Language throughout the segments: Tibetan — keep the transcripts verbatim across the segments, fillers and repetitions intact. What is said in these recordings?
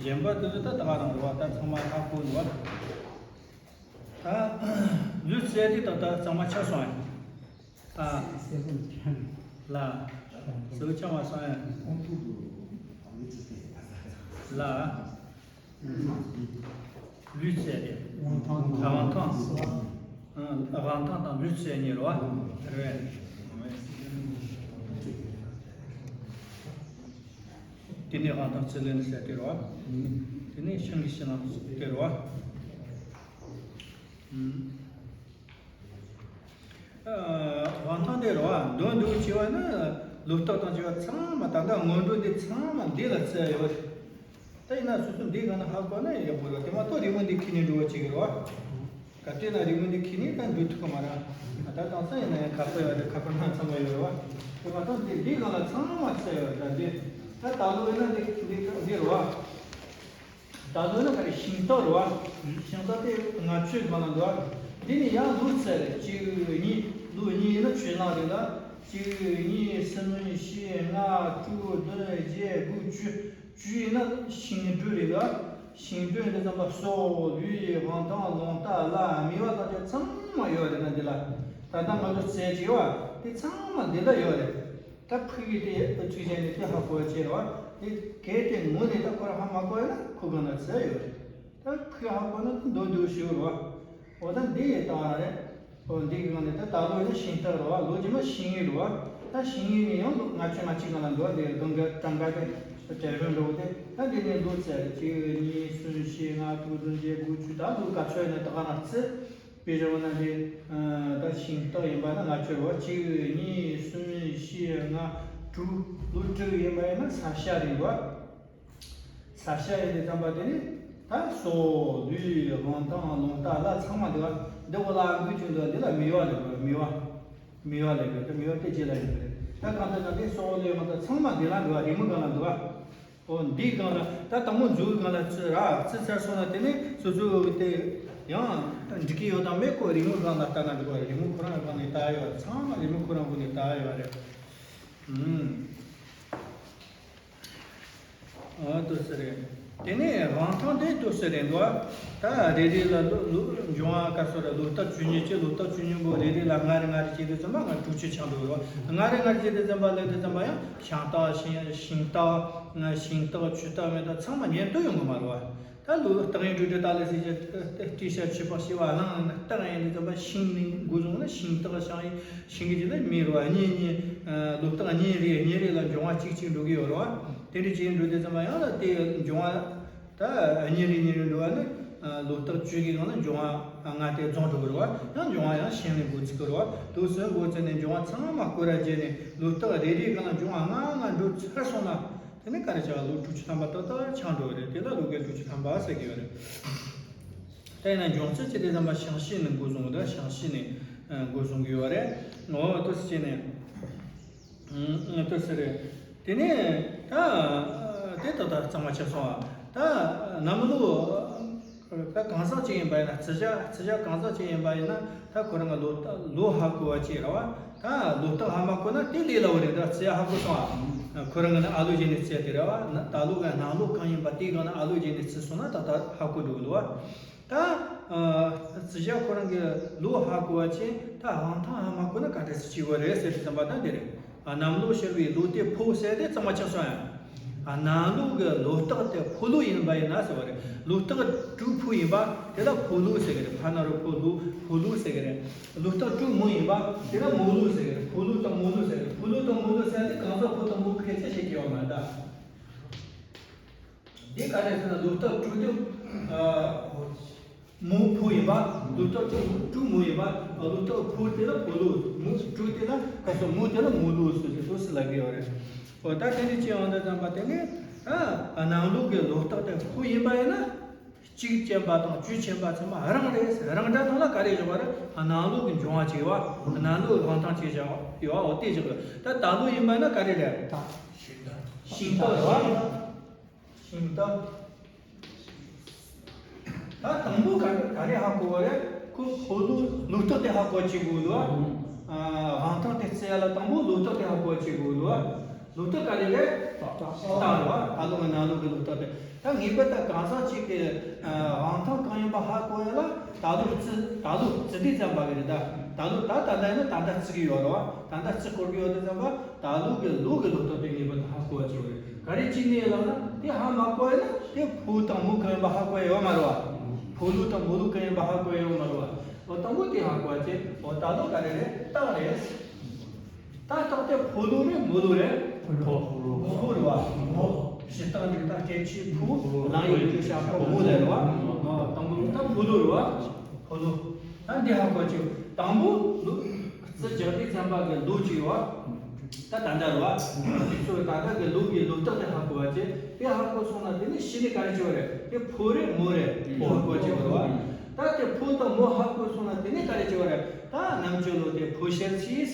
གཞན་པ་དེ་ཚོ་ད་ད་ག་རང་རེད་བ། ད་ཚང་མ་ཧ་གོ་འདུག་བ། ད་ལུས་རྩལ་དེ་ད་ད་གཙང་མ་ཆགས་སོང་ཨ། ཨ། ལ། གཙོ་བོ་ཆགས་མ་སོང་ཨ། ལ། ལུས་རྩལ་དེ། དབང་ཐང་། དབང་ཐང་། ཨ། དབང་ཐང་དང་ལུས་རྩལ་གཉིས་རེད་བ། རེད། དེ་ནས་དབང་ཐང་རྩིས་ལེན་ཟེར་དེ་རེད་བ། དེ་ནས་ཤིང་གི་ཕྱི་ནང་དེ་རེད་བ། ཨ། དབང་ཐང་དེ་རེད་བ། འདོན་འདོན་བྱས་པ་ནི་ལུས་རྟགས་དང་བཅས་པ་ཚང་མ། ད་ལྟ་སྔོན་འགྲོ་འདི་ཚང་མ་འདི་ལ་རྩི་ཡ་ཡོད་རེད། ད་ཡིན་ན་སོ་སོ་འདི་གང་ན་ཧ་གོ་ན་ཡག་པོ་རེད་བ། དེ་མ་གཏོགས་རི་མོ་འདི་ཁྱེར་ནས་འགྲོ་བ་ཅིག་རེད་བ། ག་དུས་ན་རི་མོ་འདི་ཁྱེར་ནས་ད་འགྲོ་ཐུབ་ཀྱི་མ་རེད། ད་དེང་སང་ཡིན་ན་ཡང་ཁ་པར་ཡོད་རེད། ཁ་པར་ནང་ཚང་མ་ཡོད་རེད་བ། དེ་མ་གཏོགས་འདི་འདི་གང་ལ་ཚང་མ་རྩི་ཡ་ཡོད་རེད། ད་འདི་ད་ད་ལོ་ཡིན་ན་འདི་འདི་འདི་རེད་བ། ད་ལོ་ནི་ག་རེ་ཤིང་རྟ་རེད་བ། ཤིང་རྟ་དེ་ལྔ་བཅུའི་སྒང་ལ་འདུག་བ། འདི་ནི་ཡང་ལོ་རྩིས་རེད། གཅིག་གཉིས། ལོ་གཉིས་ཡིན་ན་ཆུ་ནང་རེད་ལ། གཅིག་གཉིས། གསུམ། བཞི། ལྔ། དྲུག། བདུན། བརྒྱད། དགུ། བཅུ། བཅུ་ཡིན་ན་ཤིང་སྦྲུལ་རེད་ལ། ཤིང་སྦྲུལ་འདི་ཙམ་པ་སྲོག་ལུས་དབང་ཐང་རླུང་རྟ་ལྷ་མི་བ་དང་བཅས་ཚང་མ་ཡོད་རེད། ད་འདི་ལ་ད་ལྟ་ང་ཚོ་རྩིས་བྱས་བ་དེ་ཚང་མ་འདི་ལ་ཡོད་རེད། ད་ཕུག་གི་དེ་ཚུལ་བྱས་ནས་དེ་ཧ་གོ་བ་བྱས་རེད་བ། དེ་གལ་ཏེ་ངོ་ནས་ད་ཁོ་རང་ཧ་མ་གོ་ཡ་ན་ཁོ་གང་ན་ཚད་ཡོད་རེད། ད་ཕུག་ཧ་གོ་ན་མདོ་འདོད་ཞུ་རེད་བ། འོ་ད་འདི་ཡི་སྟངས་རེད། འོ་འདི་གི་ངང་ནས་ད་ད་ལོ་ཡིན་ན་ཤིང་རྟ་རེད་བ། ལོ་རྗེས་མ་ཤིང་ཡོས་རེད་བ། ད་ཤིང་ཡོས་ནས་ཡང་ལོ་ལྔ་བཅུ་ང་གཅིག་གང་ལ་འདུག་བ། འདི་གང་ག་གྲངས་ཀ་དེ་གྲལ་གཞུང་འགྲོ་གི་དེ། ད་འདི་ནས་ལོ་ཚད་རེད། གཅིག་གཉིས་གསུམ་བཞི་ལྔ་དྲུག་བདུན་བརྒྱད་དགུ་བཅུ། ད་ལོ་ག་ཚོད་ཡིན་ན་ད་ག་རང་རྩི། དཔེ་བཞག་ན་དེ། ད་ཤིང་རྟ་ཡིན་པ་ན་ལྔ་བཅུ་རེད་བ། གཅིག་གཉིས་གསུམ་བཞི་ལྔ་དྲུག་ལོ་དྲུག་ཡིན་པ་ཡིན་ན་ས་ཤ་རེད་བ། ས་ཤ་ཡིན་དུས་ཙམ་པ་དེ་ནི་ད་སྲོག་ལུས་དབང་ཐང་རླུང་རྟ་ལྷ་ཚང་མ་འདུག་བ། འདི་འོག་ལ་འགུལ་བྱུང་འདུག་འདི་ལ་མི་བ་ལབ་དགོས། མི་བ། མི་བ་ལབ་དགོས། ད་མི་བ་དེ་རྗེས་ལ་ཡིན་པ་རེད། ད་གང་ལྟར་ན་དེ་སྲོག་ལུས་དབང་ཐང་ཚང་མ་འདི་ལ་འདུག་བ། རི་མོ་སྒང་ལ་འདུག་བ། ཨོ་འདིའི་སྒང་ལ་ད་དང་པོ་མཛོད་སྒང་ལ་རྩི་ར། རྩི་ཚར་སོང་ན་དེ་ནས་སོ་སོ་དེ་ཡང་འགྲིག་གི་ཡོད་དང་མེད་ཁོ་རི་མོ་སྒང་ལ་ལྟ་ན་འགྲིག་པ་རེད། རི་མོ་ཁོ་རང་སྒང་ནས་ལྟ་ཡོད་རེད། ཚང་མ་རི་མོ་ཁོ་རང་སྒང་ནས་ལྟ་ཡོད་རེད། ཨུམ། ཨོ་དེ་སེ་རེད། དེ་ནས་དབང་ཐང་དེ་དེ་སེ་རེད་འདུག་ད་རེ་རེ་ལ་ལོ་ལོ་འབྱུང་བ་ག་ཚོད་རེད། ལོ་རྟགས་བཅུ་གཉིས་བྱས། ལོ་རྟགས་བཅུ་གཉིས་པོ་རེ་རེ་ལ་ལྔ་རེ་ལྔ་རེ་བྱས་དུས་ཙམ་པ་ལྔ་དྲུག་ཅུ་ཆགས་འགྲོ་རེད། ལྔ་རེ་ལྔ་རེ་བྱས་དུས་ཙམ་པ་ལ་དུས་ཙམ་པ་ཡང་ཤིང་རྟ་ཤིང་ཤིང་རྟ། ཤིང་རྟ་ཆུ་རྟ་མེ་རྟ་ཚང་མ་ཉན་དུ་ཡོང་གི་མ་རེད་བ། ད་ལོ་རྟགས་ཡིན་འགྲོ་དུས་ད་ལ་སྲིད་ཀྱི་སྤྲེལ་ཞག་ཆུ་ཕག་ཤི་བ་གླང་རྟགས་ཡིན་དུས་ཙམ་པ་ཤིང་ནི་འགོ་བཟུང་ན་ཤིང་རྟ་ཤིང་ཡིན། ཤིང་གི་རྗེས་ལ་མེ་རེད་བ། གཉིས་གཉིས། ལོ་རྟགས་གཉིས་རེ་གཉིས་རེ་ལ་འབྱུང་བ་གཅིག་གཅིག་འགྲོ་གི་ཡོད་རེད་བ། དེ་འདྲ་བྱས་འགྲོ་དུས་ཙམ་པ་ཡང་ལ་དེ་འབྱུང་བ་ད་གཉིས་རེ་གཉིས་རེ་འགྲོ་བ་ནི་ལོ་རྟགས་བཅུ་གི་ནང་ལ་འབྱུང་བ་ལྔ་དེ་རྫོགས་འགྲོ་གི་རེད་བ། ཡང་འབྱུང་བ་ཡང་ཤིང་ནས་འགོ་ཚུགས་གི་རེད་བ། དུས་སུ་འགོ་བཙུགས་ནས་འབྱུང་བ་ཚང་མ་སྐོར་ར་བརྒྱབ་ནས་ལོ་རྟགས་རེ་རེ་གང་ལ་འབྱུང་བ་ལྔ་ལྔ་འགྲོ་ཚར་སོང་ན། དེ་ནས་ག་རེ་བྱ་བ། ལོ་དྲུག་ཅུ་ཐམ་པ་ཏག་ཏག་ཆགས་འགྲོ་བ་རེད། དེ་ལ་ལོ་རྒན་དྲུག་ཅུ་ཐམ་པ་ཟེར་གྱི་ཡོད་རེད། ད་ཡིན་ན་འབྱུང་རྩིས་བྱེད་དུས་ཙམ་པ་ཤིང་ཤིང་ནས་འགོ་བཟུང་། ད་ཤིང་ཤིང་ནས་འགོ་བཟུང་གི་ཡོད་རེད། འོ་དེ་སེ་བྱས་ནས་དེ་སེ་རེད། དེ་ནས་ད་དེ་ཏག་ཏག་གཙང་མ་ཆགས་སོང་བ། ད་གནམ་ལོ། ད་གང་ཟག་ཅིག་ཡིན་པ་ཡིན་ན། རྩི་ཞག་རྩི་ཞག་གང་ཟག་ཅིག་ཡིན་པ་ཡིན་ན། ད་ཁོ་རང་གི་ལོ་ལོ་ཧ་གོ་བ་ཅིག་རེད་བ། ད་ལོ་རྟགས་ཧ་མ་གོ་ན་དེ་ལས་སླ་བོ་རེད། ད་རྩི་ཡ་ཧ་གོ་སོང་ཨ། ཁོ་རང་གི་ནི་ཨ་ལོ་བྱས་ནས་རྩི་དེ་རེད་བ། ད་ལོ་གི་གནམ་ལོ་གང་ཡིན་པ་དེའི་སྒང་ན་ཨ་ལོ་བྱས་ནས་རྩི་སོང་ན་ད་ད་ཧ་གོ་འགྲོ་གི་འདུག་བ། ད་རྩི་ཞག་ཁོ་རང་གི་ལོ་ཧ་གོ་བ་ཅིག་ད་དབང་ཐང་ཧ་མ་གོ་ན་ག་འདྲ་སེ་བྱེད་དགོས་རེད་ཟེར་དུས་ཙམ་པ་ད་འདི་རེད། གནམ་ལོ་ཤར་བའི་ལོ་དེ་ཕོ་ཟེར་དེ་གཙང་མ་ཆགས་སོང་ཡ། གནམ་ལོ་གི་ལོ་རྟགས་དེ་ཕོ་ལོ་ཡིན་པ་ཡིན་ན་ཟེར་བ་རེད། ལོ་རྟགས་དྲུག་ཕོ་ཡིན་པ་དེ་ལ་ཕོ་ལོ་ཟེར་གི་རེད། ཕ་ན་རོ་ཕོ་ལོ་ཕོ་ལོ་ཟེར་གི་རེད། ལོ་རྟགས་དྲུག་མོ་ཡིན་པ་དེ་ལ་མོ་ལོ་ཟེར་གི་རེད། ཕོ་ལོ་དང་མོ་ལོ་ཟེར་གི་རེད། ཕོ་ལོ་དང་མོ་ལོ་ཟེར་དེ་གང་ཟག་ཕོ་དང་མོ་ཁྱད་ཆོས་ཤེས་ཀྱི་ཡོད་མ་རེད་ད། འདི་ག་རེ་ཟེར་ན་ལོ་རྟགས་དྲུག་དེ། མོ་ཕོ་ཡིན་པ། ལོ་རྟགས་དྲུག་དྲུག་མོ་ཡིན་པ། ལོ་རྟགས་ཕོ་དེ་ལ་ཕོ་ལོ། མོ་དྲུག་དེ་ལ་ག་སོ་མོ་དེ་ལ་མོ་ལོ་ཟེར་ཏེ་དུ་སི་ལ་གི་ཡོད་རེད། འོ་ད་དེ་ནི་ཅི་ཡང་འདི་ཙམ་པ་དེ་ནི། ཨ་གནམ་ལོ་གི་ལོ་རྟགས་དེ་ཕོ་ཡིན་པ་ཡིན་ན། གཅིག་ཅན་པ་དང་བཅུ་ཅན་པ་ཚང་མ་རང་རེད། རང་འདྲ་ནང་ལ་ག་རེ་བཞག་པ་རེད། གནམ་ལོ་གི་འབྱུང་བ་ཅིག་ཡོད་བ། གནམ་ལོ་གི་དབང་ཐང་ཅིག་བཞག་ཡོད་བ། འོ་དེ་བཞག་གི། ད་ད་ལོ་ཡིན་པ་ན་ག་རེ་རེད། ཤིང་རྟ་རེད་བ། ཤིང་རྟ། ད་དང་པོ་ག་ག་རེ་ཧ་གོ་བ་རེད། ཁོ་ཕོ་ལོ་ལོ་རྟགས་དེ་ཧ་གོ་བྱེད་དགོས་འདུག་བ། ཨ་དབང་ཐང་དེ་བརྩི་ཡ་ལ་དང་པོ་ལོ་རྟགས་དེ་ཧ་གོ་བྱེད་དགོས་འདུག་བ། ལོག་རྟགས་ག་རེ་རེད། རྟགས་རེད་བ། ད་ལོག་གི་ནང་ལོགས་ཀྱི་ལོག་རྟགས་དེ། ད་ངེས་པར་ད་གང་ཟག་གཅིག་གི་ཨ་དབང་ཐང་གང་ཡིན་པ་ཧ་གོ་ཡ་ལ་ད་ལོག་རྩི་ད་ལོག་རྩི་དུས་ཙམ་པ་གི་རེད་ད། ད་ལོག་ད་ད་ལྟ་ཡིན་ན་ད་ལྟ་རྩི་གི་ཡོད་རེད་བ། ད་ལྟ་རྩི་སྐོར་གི་ཡོད་དུས་ཙམ་པ་ད་ལོག་གི་ལོག་གི་ལོག་རྟགས་དེ་ངེས་པར་ད་ཧ་གོ་བ་བྱེད་དགོས་རེད། ག་རེ་བྱས་ནས་ལབ་ན་དེ་ཧ་མ་གོ་ཡ་ན་དེ་ཕོ་དང་མོ་གང་ཡིན་པ་ཧ་གོ་ཡ་ཡོད་མ་རེད་བ། ཕོ་ལོག་དང་མོ་ལོག་གང་ཡིན་པ་ཧ་གོ་ཡ་ཡོད་མ་རེད་བ། འོ་དང་པོ་དེ་ཧ་གོ་བ་བྱེད། འོ་ད་ལོག་ག་རེ་རེད། རྟགས་རེད། ད་རྟགས་དེ་ཕོ་ལོག་རེད་མོ་ལོག་རེད། ཕོ་ལོག་རེད་བ། ཕོ་ལོག་རེད་བ། ཕོ་ལོག་རེད་བ། ཕོ་ལོག་ད་འདི་ཧ་གོ་བྱེད། དང་པོ་ད་ཕོ་ལོག་རེད་བ། ཕོ་ལོག་ད་འདི་ཧ་གོ་བྱེད། དང་པོ་ལོག་རྩི་རྒྱག་དུས་ཙམ་པ་གི་ལོག་ཅིག་ཡོད་བ། ད་ད་ལྟ་རེད་བ། དེ་ཚོ་ད་ལྟ་གི་ལོག་གི་ལོག་རྟགས་དེ་ཧ་གོ་བ་བྱེད། དེ་ཧ་གོ་སོང་ན་དེ་ནི་གཞི་ནས་ག་རེ་བྱེད་པ་རེད། དེ་ཕོ་རེད་མོ་རེད་དེ་ཧ་གོ་བ་བྱེད་པ་རེད་བ། ད་དེ་ཕོ་དང་མོ་ཧ་གོ་སོང་ན་དེ་ནི་ག་རེ་བྱེད་པ་རེད། ད་རྣམ་དཔྱོད་ལོག་དེ་ཕོ་ཤེར་ཕྱིས།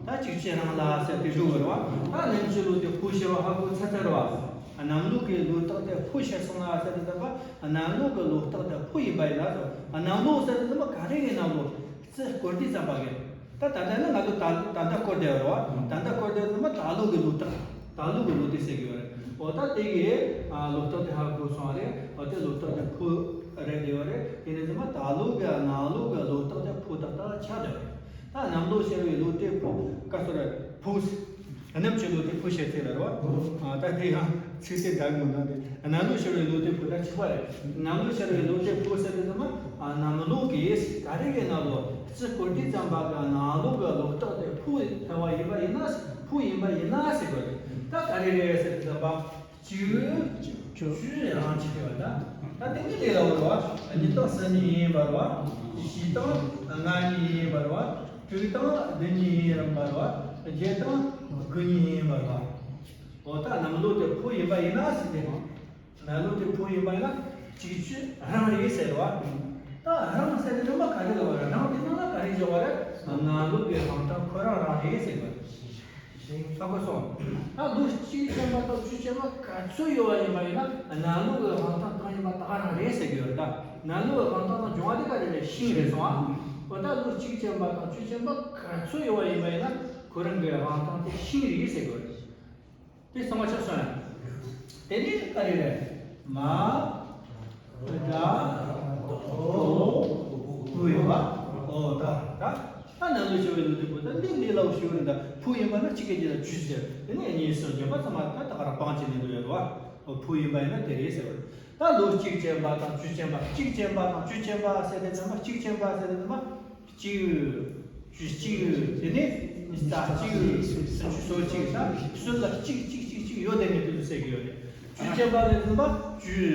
ད་གཅིག་བྱས་རང་ལ་ཟེར་དེ་འགྲོ་བར་བ། ད་རྣམ་དཔྱོད་ལོག་དེ་ཕོ་ཤེར་བ་ཧ་གོ་ཚར་ཚར་བ། རྣམ་ལོག་གི་ལོག་རྟགས་དེ་ཕོ་ཤེར་སོང་ན་ཟེར་དུས་ཙམ་པ་རྣམ་ལོག་གི་ལོག་རྟགས་དེ་ཕོ་ཡིན་པ་ཡིན་ན་ཟེར། རྣམ་ལོག་ཟེར་དུས་ཙམ་པ་ག་རེ་རེད། རྣམ་ལོག་རྩི་སྐོར་དུས་ཙམ་པ་གི། ད་ད་ལྟ་ནི་ང་ཚོ་ད་ད་ལྟ་སྐོར་བསྡད་ཡོད་རེད་བ། ད་ལྟ་སྐོར་བསྡད་ཙམ་པ་ད་ལོག་གི་ལོག་རྟགས། ད་ལོག་གི་ལོག་རྟགས་ཟེར་གི་ཡོད་རེད། འོ་ད་དེ་གི་ཨ་ལོག་རྟགས་དེ་ཧ་གོ་སོང་བ་རེད། འོ་དེ་ལོག་རྟགས་དེ་ཕོ་རེད་དེ་ཡོད་རེད། དེ་ནས་ཙམ་པ་ད་ལོག་གི་རྣམ་ལོག་གི་ལོག་རྟགས་དེ་ཕོ་ཏག་ཏག་ཆགས་བསྡད་ཡོད་རེད། ད་རྣམ་ལོག་ཤེར་བའི་ལོག་དེ་ཕོ་ག་སོ་རེད། ཕོ། རྣམ་དཔྱོད་ལོག་དེ་ཕོ་ཤེར་ཚིག་ལ་རེད་བ། ཨ་ད་དེ་ཡང་ཚིག་དེ་འདྲ་མི་འདུག་དེ་རྣམ་ལོག་ཤེར་བའི་ལོག་དེ་ཕོ་ད་གཅིག་པ་རེད། རྣམ་ལོག་ཤེར་བའི་ལོག་དེ་ཕོ་ཟེར་དུས་ཙམ་པ་ཨ་རྣམ་ལོག་གི་ག་རེ་གི་རྣམ་ལོག་རྩི་སྐོར་དུས་ཙམ་པ་གི་རྣམ་ལོག་གི་ལོག་རྟགས་དེ་ཕོ་ཐལ་བ་ཡིན་པ་ཡིན་ན། ཕོ་ཡིན་པ་ཡིན་ན་ཟེར་དགོས་རེད། ད་ག་རེ་རེད་ཟེར་དུས་ཙམ་པ། གཅིག་བཅུ་རང་གཅིག་རེད་བ། ད་ད་དེ་ནི་ལས་ལ་བོར་བ། གཉིས་དང་གསུམ་གཉིས་ཡིན་པ་རེད་བ། བཞི་དང་ལྔ་གཉིས་ཡིན་པ་རེད་བ། དྲུག་དང་བདུན་གཉིས་ཡིན་པ་རེད་བ། བརྒྱད་དང་དགུ་གཉིས་ཡིན་པ་རེད་བ། འོ་ད་རྣམ་ལོག་དེ་ཕོ་ཡིན་པ་ཡིན་ན་ཟེར་ཏེ། རྣམ་ལོག་དེ་ཕོ་ཡིན་པ་ཡིན་ན་གཅིག་བཅུ་རང་རེད་ཟེར་བ། ད་རང་ཟེར་ཏེ་རྣམ་པ་ག་རེ་ལ་བ་རེད། རང་དེ་ནང་ལ་ག་རེ་བྱ་བ་རེད། རྣམ་ལོག་གི་དབང་ཐང་ཁོ་རང་རང་རེད་ཟེར་བ། ཧ་གོ་སོང་། ད་ལོ་གཅིག་ཅན་པ་དང་བཅུ་ཅན་པ་ག་ཚོད་ཡོད་པ་ཡིན་པ་ཡིན་ན་རྣམ་ལོག་གི་དབང་ཐང་གང་ཡིན་པ་དེ་ག་རང་རེད་ཟེར་གྱི་ཡོད་རེད། ད་རྣམ་ལོག་གི་དབང་ཐང་དང་འབྱུང་བ་དེ་ག་རེ་རེད། ཤིང་རེད་སོང་ཨ། འོ་ད་ལོ་གཅིག་ཅན་པ་དང་བཅུ་ཅན་པ་ག་ཚོད་ཡོད་པ་ཡིན་པ་ཡིན་ན་ཁོ་རང་གི་དབང་ཐང་དེ་ཤིང་རེད་ཟེར་གྱི་ཡོད་རེད། དེ་གསང་བ་ཆགས་སོང་ཡ། དེ་ནི་ག་རེ་རེད། མ། དགྲ། དོ། བུ་ཡོད་པ། འོ་ད་ད། ད་རྣམ་ལོག་ཤེར་བའི་ལོག་དེ་ཕོ་ད་འདི་འདི་ལ་ཤེར་བ་རེད། ད་ཕོ་ཡིན་པ་ན་གཅིག་གི་རྗེས་ལ་བཅུ་ཟེར། དེ་ནས་གཉིས་གསུམ་བརྒྱད་པ་ཚང་མ་ད་ད་ག་རང་སྤང་བྱས་ནས་འདུག་ཡོད་རེད་བ། ཕོ་ཡིན་པ་ཡིན་ན་དེ་རེད་ཟེར་བ་རེད། ད་ལོ་གཅིག་ཅན་པ་དང་བཅུ་ཅན་པ། གཅིག་ཅན་པ་དང་བཅུ་ཅན་པ་ཟེར་དུས་ཙམ་པ། གཅིག་ཅན་པ་ཟེར་དུས་ཙམ་པ། གཅིག་བཅུ་གཅིག་དེ་ནས་ཉི་ཤུ་རྩ་གཅིག་སུམ་ཅུ་སོ་གཅིག་ད་སོ་ལ་གཅིག་གཅིག་གཅིག་གཅིག་ཡོད་དེ་ནས་དུས་སུ་ཟེར་གྱི་ཡོད་རེད། བཅུ་ཅན་པ་ལས་ཟིན་པ་བཅུ།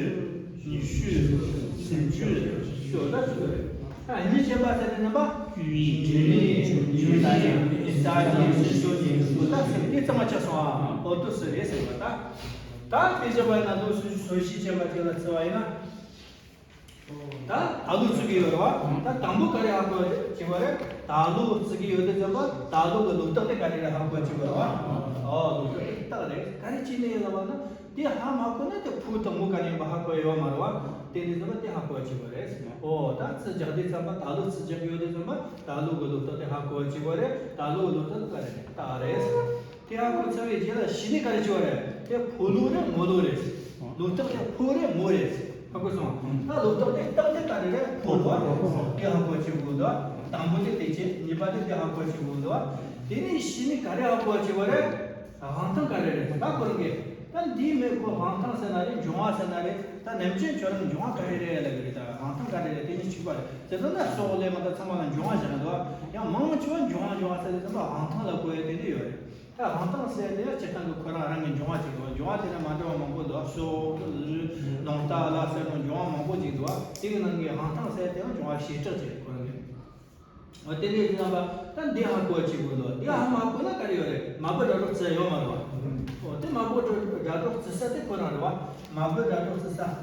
ཉི་ཤུ། སུམ་ཅུ། སོ་ད་སོ་རེད། ད་གཉིས་ཅན་པ་ཟེར་དུས་ཟིན་པ་བཅུ་གཉིས། བཅུ་གཉིས། ཉི་ཤུ་རྩ་གཉིས། སུམ་ཅུ་སོ་གཉིས། སོ་ད་སོ་དེ་ཚང་མ་ཆགས་སོང་ཨ། འོ་དུ་སོ་རེད་ཟེར་བ་ད། ད་དེ་ཅན་པ་ན་དུ་སུམ་ཅུ་སོ་བཞི་ཅན་པ་དེ་ལ་བརྩི་བ་ཡིན་ན། ད་ད་ལོ་བརྩི་གི་ཡོད་རེད་བ། ད་དང་པོ་ག་རེ་ཧ་གོ་བྱེད་པ་རེད། ད་ལོ་བརྩི་གི་ཡོད་དེ་ཙམ་པ་ད་ལོ་གི་ལོག་རྟགས་དེ་ག་རེ་རེད་ཧ་གོ་བྱེད་པ་རེད་བ། ཨོ་ལོག་རྟགས་དེ་རྟགས་རེད། ག་རེ་བྱས་ནས་ཡིན་ལབ་པ་ན་དེ་ཧ་མ་གོ་ན་དེ་ཕོ་དང་མོ་ག་རེ་ཡིན་པ་ཧ་གོ་ཡོད་མ་རེད་བ། དེ་ནས་ཙམ་པ་དེ་ཧ་གོ་བྱེད་པ་རེད། ཨོ་ད་བརྩི་རྒྱག་དེ་ཙམ་པ་ད་ལོ་བརྩི་རྒྱག་གི་ཡོད་དེ་ཙམ་པ་ད་ལོ་གི་ལོག་རྟགས་དེ་ཧ་གོ་བྱེད་པ་རེད། ད་ལོ་གི་ལོག་རྟགས་དེ་ག་རེ་རེད། རྟགས་རེད། དེ་ཧ་གོ་ཚར་བའི་རྗེས་ལ་གཞི་ནས་ག་རེ་བྱེད་པ་རེད། དེ་ཕོ་ལོག་རེད་མོ་ལོག་རེད། ལོག་རྟགས་དེ་ཕོ་རེད་མོ་རེད། ཧ་གོ་སོང་། ད་ལོག་རྟགས་དེ་རྟགས་དེ་ག་རེ་རེད། ཕོ་ལོག་རེད། དེ་ཧ་གོ་བྱེད་དགོས་འདུག་དང་པོ་དེ་དེ་བྱེད། གཉིས་པ་དེ་དེ་ཧ་གོ་བྱེད་དགོས་འདུག་དེ་ནས་གཞི་ནས་ག་རེ་ཧ་གོ་བྱེད་པ་རེད། དབང་ཐང་ག་རེ་རེད། ད་ཁོ་རང་གིས་ད་འདིའི་མེད་ཁོ་དབང་ཐང་ཟེར་ན་རེད། འབྱུང་བ་ཟེར་ན་རེད། ད་ནམ་རྒྱུན་ཁྱོད་རང་འབྱུང་བ་ག་རེ་རེད་ལབ་གི་རེད། ད་དབང་ཐང་ག་རེ་རེད། དེ་གཉིས་གཅིག་པ་རེད། དེ་ཚོ་ན་སོགས་ལས་མ་ད་ཚང་མ་ལ་འབྱུང་བ་བཞག་འདུག་ཡང་མང་ཆེ་བ་འབྱུང་བ་འབྱུང་བ་ཟེར་དུས་ཙམ་པ་དབང་ཐང་ལ་གོ་ཡ་དེ་འདྲ་ཡོད་རེད། ད་དབང་ཐང་ཟེར་དེ་ཡང་སྤྱིར་བཏང་གི་ཁོ་རང་རང་གི་འབྱུང་བ་ཅིག་རེད་བ། འབྱུང་བ་དེ་ན་མ་འདྲ་བ་མང་པོ་འདུག་སོགས་ལུས་ནང་རྟགས་ལ་ཟེར་དང་འབྱུང་བ་མང་པོ་ཅིག་འདུག་བ། དེ་གི་ནང་གི་དབང་ཐང་ཟེར་དེ་ཡང་འབྱུང་བ་བྱེ་བྲག་ཅིག་རེད་ཁོ་རང་གི། འོ་དེ་འདྲའི་རྣམ་པ་ད་འདི་ཧ་གོ་བྱེད་དགོས་འདུག་འདི་ཧ་མ་གོ་ན་ག་རེ་ཡོད་རེད། མ་བུ་དགྲ་གྲོགས་བརྩི་ཡོད་མ་རེད་བ། འོ་དེ་མ་བུ་དགྲ་གྲོགས་བརྩི་ས་དེ་ཁོ་རང་རེད་བ། མ་བུ་དགྲ་གྲོགས་བརྩི་ས།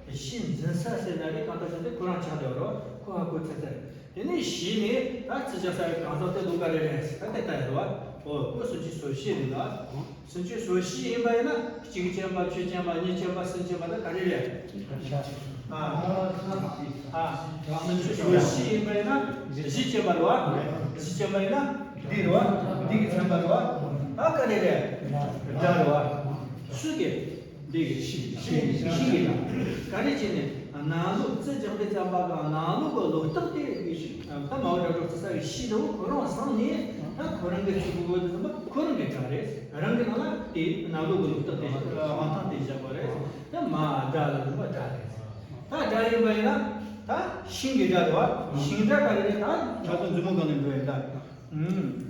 གཞི་འཛིན་ས་ཟེར་ན་རེད། གང་ལྟར་ཟེར་དེ་ཁོ་རང་ཆགས་བསྡད་རོགས། ཁོ་ཧ་གོ་ཚར་ཚར། དེ་ནས་གཞི་ནས་ད་བརྩི་བྱ་ས་ཡི་གང་ཟག་དེ་ལོ་ག་རེ་རེད་ཟེར་ད་དེ་ལྟ་ཡ་རེད་བ། འོ་ཁོ་སུམ་ཅུ་སོ་བཞི་རེད་ལ། སུམ་ཅུ་སོ་བཞི་ཡིན་པ་ཡིན་ན་གཅིག་ཅན་པ་བཅུ་ཅན་པ་གཉིས་ཅན་པ་གསུམ་ཅན་པ་ད་ག་རེ་རེད། ཨ་ཨ་སུམ་ཅུ་སོ་བཞི་ཡིན་པ་ཡིན་ན་བཞི་ཅན་པ་རེད་བ། བཞི་ཅན་པ་ཡིན་ན་འདི་རེད་བ། འདི་གི་ཚན་པ་རེད་བ། ད་ག་རེ་རེད། སྒྲ་རེད་བ། སུ་གི། འདི་གི་ཤིང་། ཤིང་གི་སྒྲ། ག་རེ་བྱས་ནས་ནང་ལོགས་རྩི་སྦྱངས་ཏེ་བརྩམས་པ་གི་ནང་ལོགས་ཀྱི་ལོག་རྟགས་དེ་གི་ཤིང་། ད་མ་འོག་སྒྲ་སྒྲོགས་རྩི་ས་གི་ཤིང་དེ་བོ་ཁོ་རང་སངས་ནས། ད་ཁོ་རང་གི་ཚིག་གི་འོག་ཏུ་ཟིན་པ་ཁོ་རང་གི་སྒྲ་རེད། རང་གི་ནང་ལ་དེ་ནང་ལོགས་ཀྱི་ལོག་རྟགས་དེ་དབང་ཐང་དེ་བཞག་པ་རེད། ད་མ་སྒྲ་ལ་ཟིན་པ་སྒྲ་རེད། ད་སྒྲ་ཡིན་པ་ཡིན་ན། ད་ཤིང་གི་སྒྲ་རེད་བ། ཤིང་སྒྲ་ག་རེ་རེད། ད་ད་དུང་མཛུབ་མོ་སྒང་ནས་འགྲོ་ཡིན་ད། ཨུམ།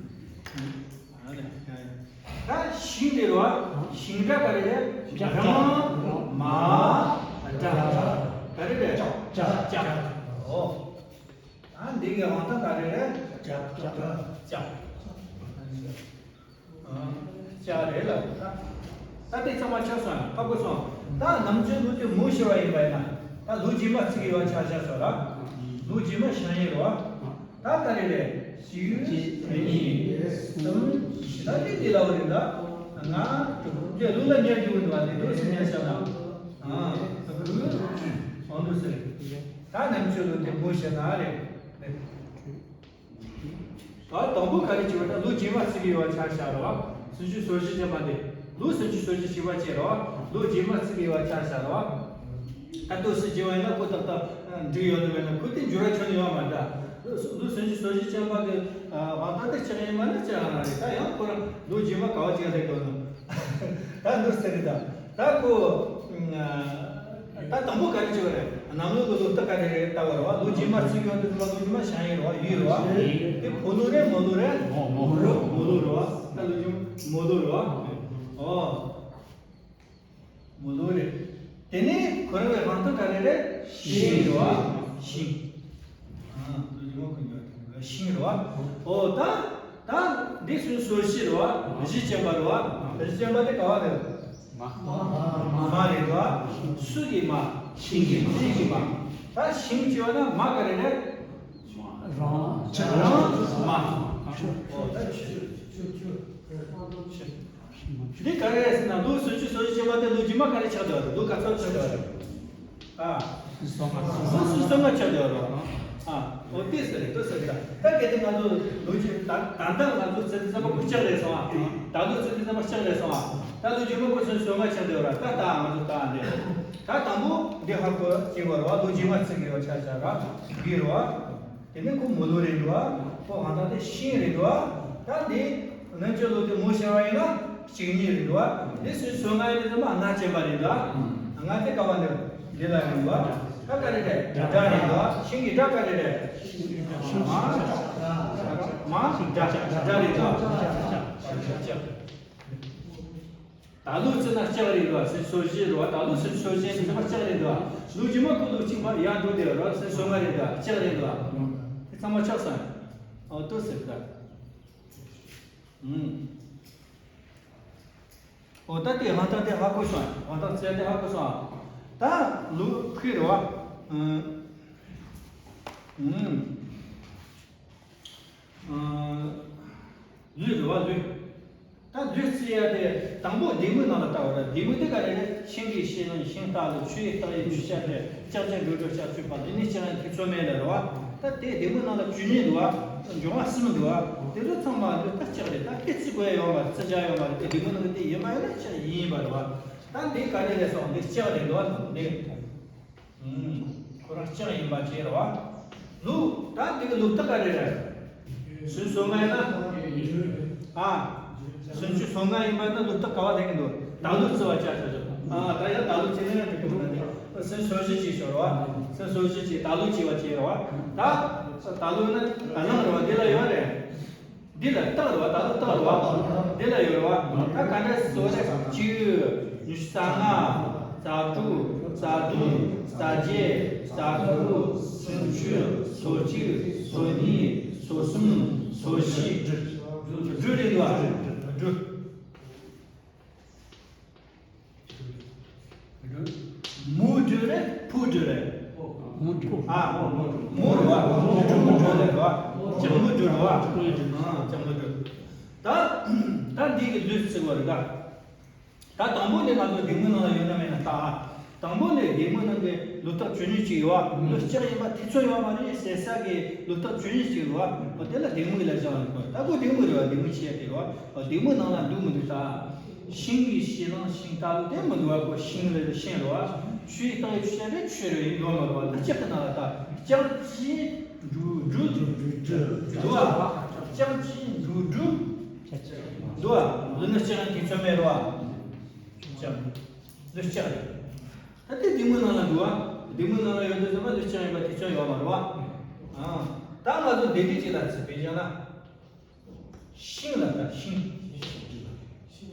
ད་ཤིང་དེ་རེད་བ། ཤིང་སྒྲ་ག་རེ་རེད། རང་། མ། སྒྲ། ག་རེ་རེད། ལྕགས། ལྕགས། ཨོ། ད་འདི་གི་དབང་ཐང་ག་རེ་རེད། ལྕགས། ལྕགས། ལྕགས། ལྕགས་རེད་ལ། ད་ད་དེ་ཚང་མ་ཆགས་སོང་ཡ། ཧ་གོ་སོང་། ད་ནམ་རྒྱུན་ལུགས་དེ་མོ་ཤོར་བ་ཡིན་པ་ཡིན་ན། ད་ལུགས་རྗེས་མ་ཚིག་གི་བ་ཆ་བཞག་སོང་ར། ལུགས་རྗེས་མ་ཤ་ཡིན་རོ། ད་ག་རེ་རེད། གཅིག་གཉིས། གསུམ། བཞི། ད་དེ་དེ་ལ་བ་རེད་ད། ང་དྲུག་དེ་ལུགས་ལ་ཉར་རྒྱུ་ཡིན་པ་དེ་དུས་སུ་ཉར་བཞག་ན། ཨ། དགུ། འོང་དུ་ཟེར། ད་ནམ་རྒྱུན་ལུགས་དེ་མོ་ཤོར་ན་རེད། ད་དང་པོ་ག་རེ་བྱེད་པ། ད་ལུགས་རྗེས་མ་ཚིག་གི་བ་ཆ་བཞག་རོ། སུམ་ཅུ་སོ་བཞི་ཅན་པ་དེ། ལུགས་སུམ་ཅུ་སོ་བཞི་བྱེད་པ་བྱེད་རོ། ལུགས་རྗེས་མ་ཚིག་གི་བ་ཆ་བཞག་རོ། ད་དུས་སུ་བྱེད་པ་ཡིན་ན་ཁོ་ཏག་ཏག་འགྲིག་ཡོད་ནི་མེད་ན། ཁོ་དེ་འགྱུར་བ་ཁྱོན་ནས་ཡོད་མ་རེད། ལུགས་སུམ་ཅུ་སོ་བཞི་ཅན་པ་གི་བ་ད་དེ་ཆགས་ཡིན་མ་ན་ཆགས་ཡང་རེད། ད་ཡང་ཁོ་རང་ལུགས་རྗེས་མ་ག་བ་ཅིག་རེད་དོ་ནོ། ད་འདུག་ཟེར་རེད་ད། ད་ཁོ། ད་དང་པོ་ག་རེ་བྱེད་པ་རེད། ནང་ལོགས་ཀྱི་ལོག་རྟགས་ག་རེ་རེད་ལྟ་བ་རེད་བ། ལུགས་རྗེས་མ་ཚིག་ཡོད་དུས་ཙམ་པ་ལུགས་རྗེས་མ་ཤ་ཡིན་རེད་བ། ཡུལ་རེད་བ། དེ་ཕོ་ལུགས་རེད་མོ་ལུགས་རེད། མོ་ལུགས། མོ་ལུགས་རེད་བ། ད་ལུགས་རྗེས་མ་མོ་ལུགས་རེད་བ། ཨོ། མོ་ལུགས་རེད། དེ་ནས་ཁོ་རང་གི་དབང་ཐང་ག་རེ་རེད། ཤིང་རེད་བ། ཤིང་། ཨ། ལུགས་རྗེས་མ་ཁོ་ཉོ་དེ་ཤིང་རེད་བ། ཨོ་ད། ད་འདི་སུམ་ཅུ་སོ་བཞི་རེད་བ། བཞི་ཅན་པ་རེད་བ། བཞི་ཅན་པ་དེ་ག་བ་རེད། མ། མ་རེད་བ། སུ་གི་མ། ཤིང་གི་མ། ཤིང་གི་མ། ད་ཤིང་བྱས་པ་ན་མ་ག་རེ་རེད། རང་། རང་མ། ཨོ་ད་ཆུ། ཆུ། ཆུ། འདི་ག་རེ་རེད་ཟེར་ན། ལུགས་སུམ་ཅུ་སོ་བཞི་ཅན་པ་དེ་ལུགས་རྗེས་མ་ག་རེ་ཆགས་བསྡད་པ་རེད། ལུགས་ག་ཚོད་ཆགས་བསྡད་པ་རེད། ཨ། སུམ་ཅུ་སོ་ལྔ་ཆགས་བསྡད་པ་རེད། ཨ། འོ་དེ་ཟེར་རེད། དེ་ཟེར་རེད། ད་གལ་ཏེ་ང་ཚོ་ལུགས་ཀྱི་ད་ད་ལྟ་ང་ཚོ་ཚེ་འདི་ཚང་མ་ཁོ་ལྕགས་རེད་སོང་ཨ། ད་ལོ་ཚེ་འདི་ཚང་མ་ལྕགས་རེད་སོང་ཨ། ད་ལུགས་རྗེས་མ་ཁོ་སུམ་ཅུ་སོ་ལྔ་ཆགས་བསྡད་པ་རེད། ད་ད་ང་ཚོ་ད་འདི་ད་དང་པོ་འདི་ཧ་གོ་གཅིག་པ་རེད་བ། ལུགས་རྗེས་མ་ཚིག་གི་བ་ཆ་བཞག་ར་གི་རེད་བ། དེ་ནས་ཁོ་མོ་ལུགས་རེད་འདུག་བ། ཁོ་དབང་ཐང་དེ་ཤིང་རེད་འདུག་བ། ད་འདི་ནམ་རྒྱུན་ལུགས་དེ་མོ་ཤོར་བ་ཡིན་ན་གཅིག་གཉིས་རེད་འདུག་བ། འདི་སུམ་ཅུ་སོ་ལྔ་ཡིན་དུས་ཙམ་པ་ལྔ་ཅན་པ་རེད་འདུག་བ། ལྔ་དེ་ག་བ་འདི་འདི་ལ་རེད་འདུག་བ། ད་ག་རེ་རེད། སྒྲ་རེད་འདུག་བ། ཤིང་གི་སྒྲ་ག་རེ་རེད། མ། མ། སྒྲ། སྒྲ་རེད་འདུག་བ། ད་ལོ་ཚེ་ན་ལྕགས་རེད་འདུག་བ། སུམ་ཅུ་སོ་བཞི་རེད་བ། ད་ལོ་སུམ་ཅུ་སོ་བཞི་ཡིན་དུས་ཙམ་པ་ལྕགས་རེད་འདུག་བ། ལོ་རྗེས་མ་ཁོ་ལོ་གཅིག་མ་ཡར་འགྲོ་བསྡད་ར་སུམ་ཅུ་སོ་ལྔ་རེད་འདུག་བ། ལྕགས་རེད་འདུག་བ། དེ་ཚང་མ་ཆགས་སོང་། ཨོ་ལྟོས་ཟེར་ད། ཨུམ། ཨོ་ད་དེ་དབང་ཐང་དེ་ཧ་གོ་སོང་། དབང་ཐང་རྩལ་དེ་ཧ་གོ་སོང་། ད་ལུགས་ཁོ་རེད་བ། ཨུམ། ཨུམ། ལུས་རེད་བ། ལུས། ད་ལུས་རྩི་ཡ་དེ་དང་པོ་ལྡེ་མིག་ནང་ལ་ལྟ་བ་རེད། ལྡེ་མིག་དེ་ག་རེ་རེད། ཤིང་གི་ཤེལ་ནང་ཤིང་རྟ་ལ། ཆུ་ཡི་རྟགས་ཡིན་ཆུ་ཤ་སྟེ། ལྕགས་ཀྱི་འགྲོས་འགྲོ་ལྕགས་ཆུ་བ། ལུས་ནི་ལྕགས་ཡིན་ཐེ་ཚོམ་མེད་ལ་རེད་བ། ད་དེ་ལྡེ་མིག་ནང་ལ་བཅུ་གཉིས་འདུག་བ། འབྱུང་བ་གསུམ་འདུག་བ། དེ་ཚོ་ཚང་མ་ལུས་ད་ལྕགས་རེད། ད་དེ་རྩི་དགོས་ཡ་ཡོད་མ་རེད། རྩི་བྱ་ཡོད་མ་རེད། དེ་ལྡེ་མིག་ནང་གི་དེ་ཡིན་མ་ཡིན་ན་ལྕགས་ཡིན་པ་རེད་བ། ད་འདི་ག་རེ་རེད་སོང་། འདི་ལྕགས་རེད་འདུག་བ། འདི། ཁོ་རང་ལྕགས་ཡིན་པ་བྱས་རེད་བ། ལུགས། ད་འདི་གི་ལུགས་ལྟ་ག་རེ་རེད། སུམ་ཅུ་སོ་ལྔ་ཡིན་ན། ཨ། སུམ་ཅུ་སོ་ལྔ་ཡིན་པ་ན་ལུགས་ལྟ་ག་བ་ལེན་གི་འདུག་ད་ལུགས་རྩི་བ་བྱ་བྱ་བྱ། ཨ། ད་ཡང་ད་ལུགས་བྱས་ན་ཡང་འགྲིག་གི་འདུག་ད་འདི་སུམ་ཅུ་སོ་བཞི་བྱས་ཤོར་བ། སུམ་ཅུ་སོ་བཞི་བྱས་ད་ལུགས་བྱས་པ་བྱས་རེད་བ། ད་ད་ལུགས་ན་ད་ལང་རེད་བ། འདི་ལ་ཡོད་རེད། འདི་ལ་རྟགས་རེད་བ། ད་ལྟ་རྟགས་རེད་བ། འདི་ལ་ཡོད་རེད་བ། ད་ག་འདྲ་བཟོ་རེད། གཅིག་ཉི་ཤུ་རྩ་ལྔ། རྩ་དྲུག་རྩ་བདུན། རྩ་བརྒྱད། རྩ་དགུ། སུམ་ཅུ། སོ་གཅིག་སོ་གཉིས། སོ་གསུམ། སོ་བཞི། དྲུག་རེད་འདུག་བ། དྲུག་མོའི་དྲུག་རེད། ཕོའི་དྲུག་རེད། མོའི་དྲུག་ཨ། མོ་རེད་བ། དྲུག་མོའི་དྲུག་རེད་བ། ལྕགས་མོའི་དྲུག་རེད་བ། ཨ། ལྕགས་མོའི་དྲུག་ད། ད་འདི་གི་ལུས་རྩི་བ་རེད་ད། ད་དང་པོ་འདི་ང་ཚོ་ལྡེ་མིག་ནང་ལ་ཡོད་ན་མེད་ན་ལྟ་ཨ། དང་པོ་ནས་ལྡེ་མིག་ནང་གི་ལོ་རྟགས་བཅུ་གཉིས་གཅིག་ཡོད་བ། ལོ་ལྕགས་ཡིན་པ་ཐེ་ཚོམ་ཡོད་མ་རེད་ཟེར་ས་གི་ལོ་རྟགས་བཅུ་གཉིས་གཅིག་ཡོད་བ། འོ་དེ་ལ་ལྡེ་མིག་ལ་བཞག་ཡོད་པ། ད་ཁོ་ལྡེ་མིག་རེད་བ། ལྡེ་མིག་ཆེ་དེ་རེད་བ། འོ་ལྡེ་མིག་ནང་ལ་འདུག་མི་འདུག་ད། ཤིང་གི་ཤིང་ལ་ཤིང་རྟ་ལོ་དེ་མི་འདུག་བ། ཁོ་ཤིང་ལ་ཤིང་རེད་བ། ཆུའི་རྟགས་ཡོད་ཆུ་ཆ་རེད་ཆུ་རེད་ཡོད་མ་རེད་བ། ད་ལྕགས་ཀྱི་ནང་ལ་ད་ལྕགས་ཀྱི་འབྲུ་འབྲུ་འདུག་བ། ལྕགས་ཀྱི་འབྲུ་འབྲུ་འདུག་བ། ལོ་ནི་ལྕགས་ཡིན་ཐེ་ཚོམ་མེད་རེད་བ། ལྕགས། ལོ་ལྕགས་རེད། ད་དེ་ལྡེ་མིག་ནང་ལ་འདུག་བ། ལྡེ་མིག་ནང་ལ་ཡོད་དུས་ཙམ་པ་ལོ་ལྕགས་ཡིན་པ་ཐེ་ཚོམ་ཡོད་མ་རེད་བ། ཨ། ད་ང་ཚོ་འདི་འདྲ་ཅིག་ལ་ཚིག་དཔེ་བཞག་ན། ཤིང་ལ་ད་ཤིང་།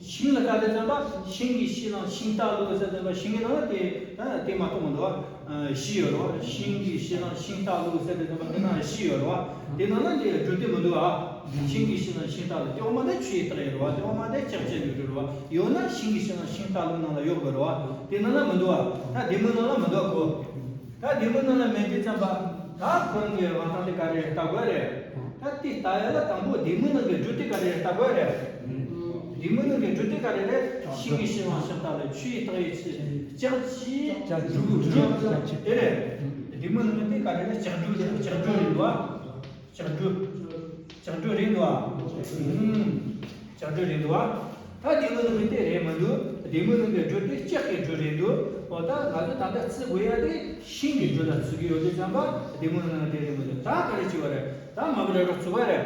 ཤིང་ལ་ལྟ་དུས་ཙམ་པ་ཤིང་གི་ཤིང་ནང་ཤིང་རྟ་ལོ་ཟེར་དུས་ཙམ་པ་ཤིང་གི་ནང་ལ་དེ་ད་དེ་མ་གཏོགས་མི་འདུག་བ། བཞི་ཡོད་རེད་བ། ཤིང་གི་ཤིང་ནང་ཤིང་རྟ་ལོ་ཟེར་དུས་ཙམ་པ་དེ་ནང་བཞི་ཡོད་རེད་བ། དེ་ནང་ལ་དེ་འབྲུ་དེ་མི་འདུག་བ། ཤིང་གི་ཤིང་ནང་ཤིང་རྟ་ལོ་དེ་འོ་མ་དེ་ཆུ་ཡི་རྟགས་ཡོད་རེད་བ། དེ་འོ་མ་དེ་ལྕགས་ཀྱི་འབྲུ་རེད་བ། ཡོད་ན་ཤིང་གི་ཤིང་ནང་ཤིང་རྟ་ལོ་ནང་ལ་ཡོད་དགོས་རེད་བ། དེ་ནང་ལ་མི་འདུག་བ། ད་ལྡེ་མིག་ནང་ལ་མི་འདུག་གོ། ད་ལྡེ་མིག་ནང་ལ་མེད་དུས་ཙམ་པ། ད་ཁོ་རང་གི་དབང་ཐང་དེ་ག་རེ་རེད་ལྟ་དགོས་རེད། ད་དེ་ལྟ་ཡ་ལ་དང་པོ་ལྡེ་མིག་ནང་གི་འབྲུ་དེ་ག་རེ་རེད་ལྟ་དགོས་རེད། ལྡེ་མིག་ནང་གི་འབྲུ་དེ་ག་རེ་རེད། ཤིང་གི་ཤིང་ལ་ཤིང་རྟ་ལོ་ཆུ་ཡི་རྟགས་ཡོད་ཆུ། ལྕགས་ཀྱི་འབྲུ་འབྲུ་དེ་རེད། ལྡེ་མིག་ནང་གི་དེ་ག་རེ་རེད། ལྕགས་འབྲུ་རེད། ལྕགས་འབྲུ་རེད་འདུག་ཨ། ལྕགས་འབྲུ། ལྕགས་འབྲུ་རེད་འདུག་ཨ། ལྕགས་འབྲུ་རེད་འདུག་ཨ། ད་ལྡེ་མིག་ནང་གི་དེ་རེད་མི་འདུག་ལྡེ་མིག་ནང་གི་འབྲུ་དེ་ལྕགས་ཀྱི་འབྲུ་རེད་འདུག་འོ་ད་ང་ཚོ་ད་ལྟ་བརྩི་དགོས་ཡ་དེ་ཤིང་གི་འབྲུ་ལ་བརྩི་གི་ཡོད་དུས་ཙམ་པ་ལྡེ་མིག་ནང་གི་དེ་རེད་མི་འདུག་ད་ག་རེ་བྱེད་པ་རེད། ད་མ་བུ་ར་རོ་བརྩི་བ་རེད།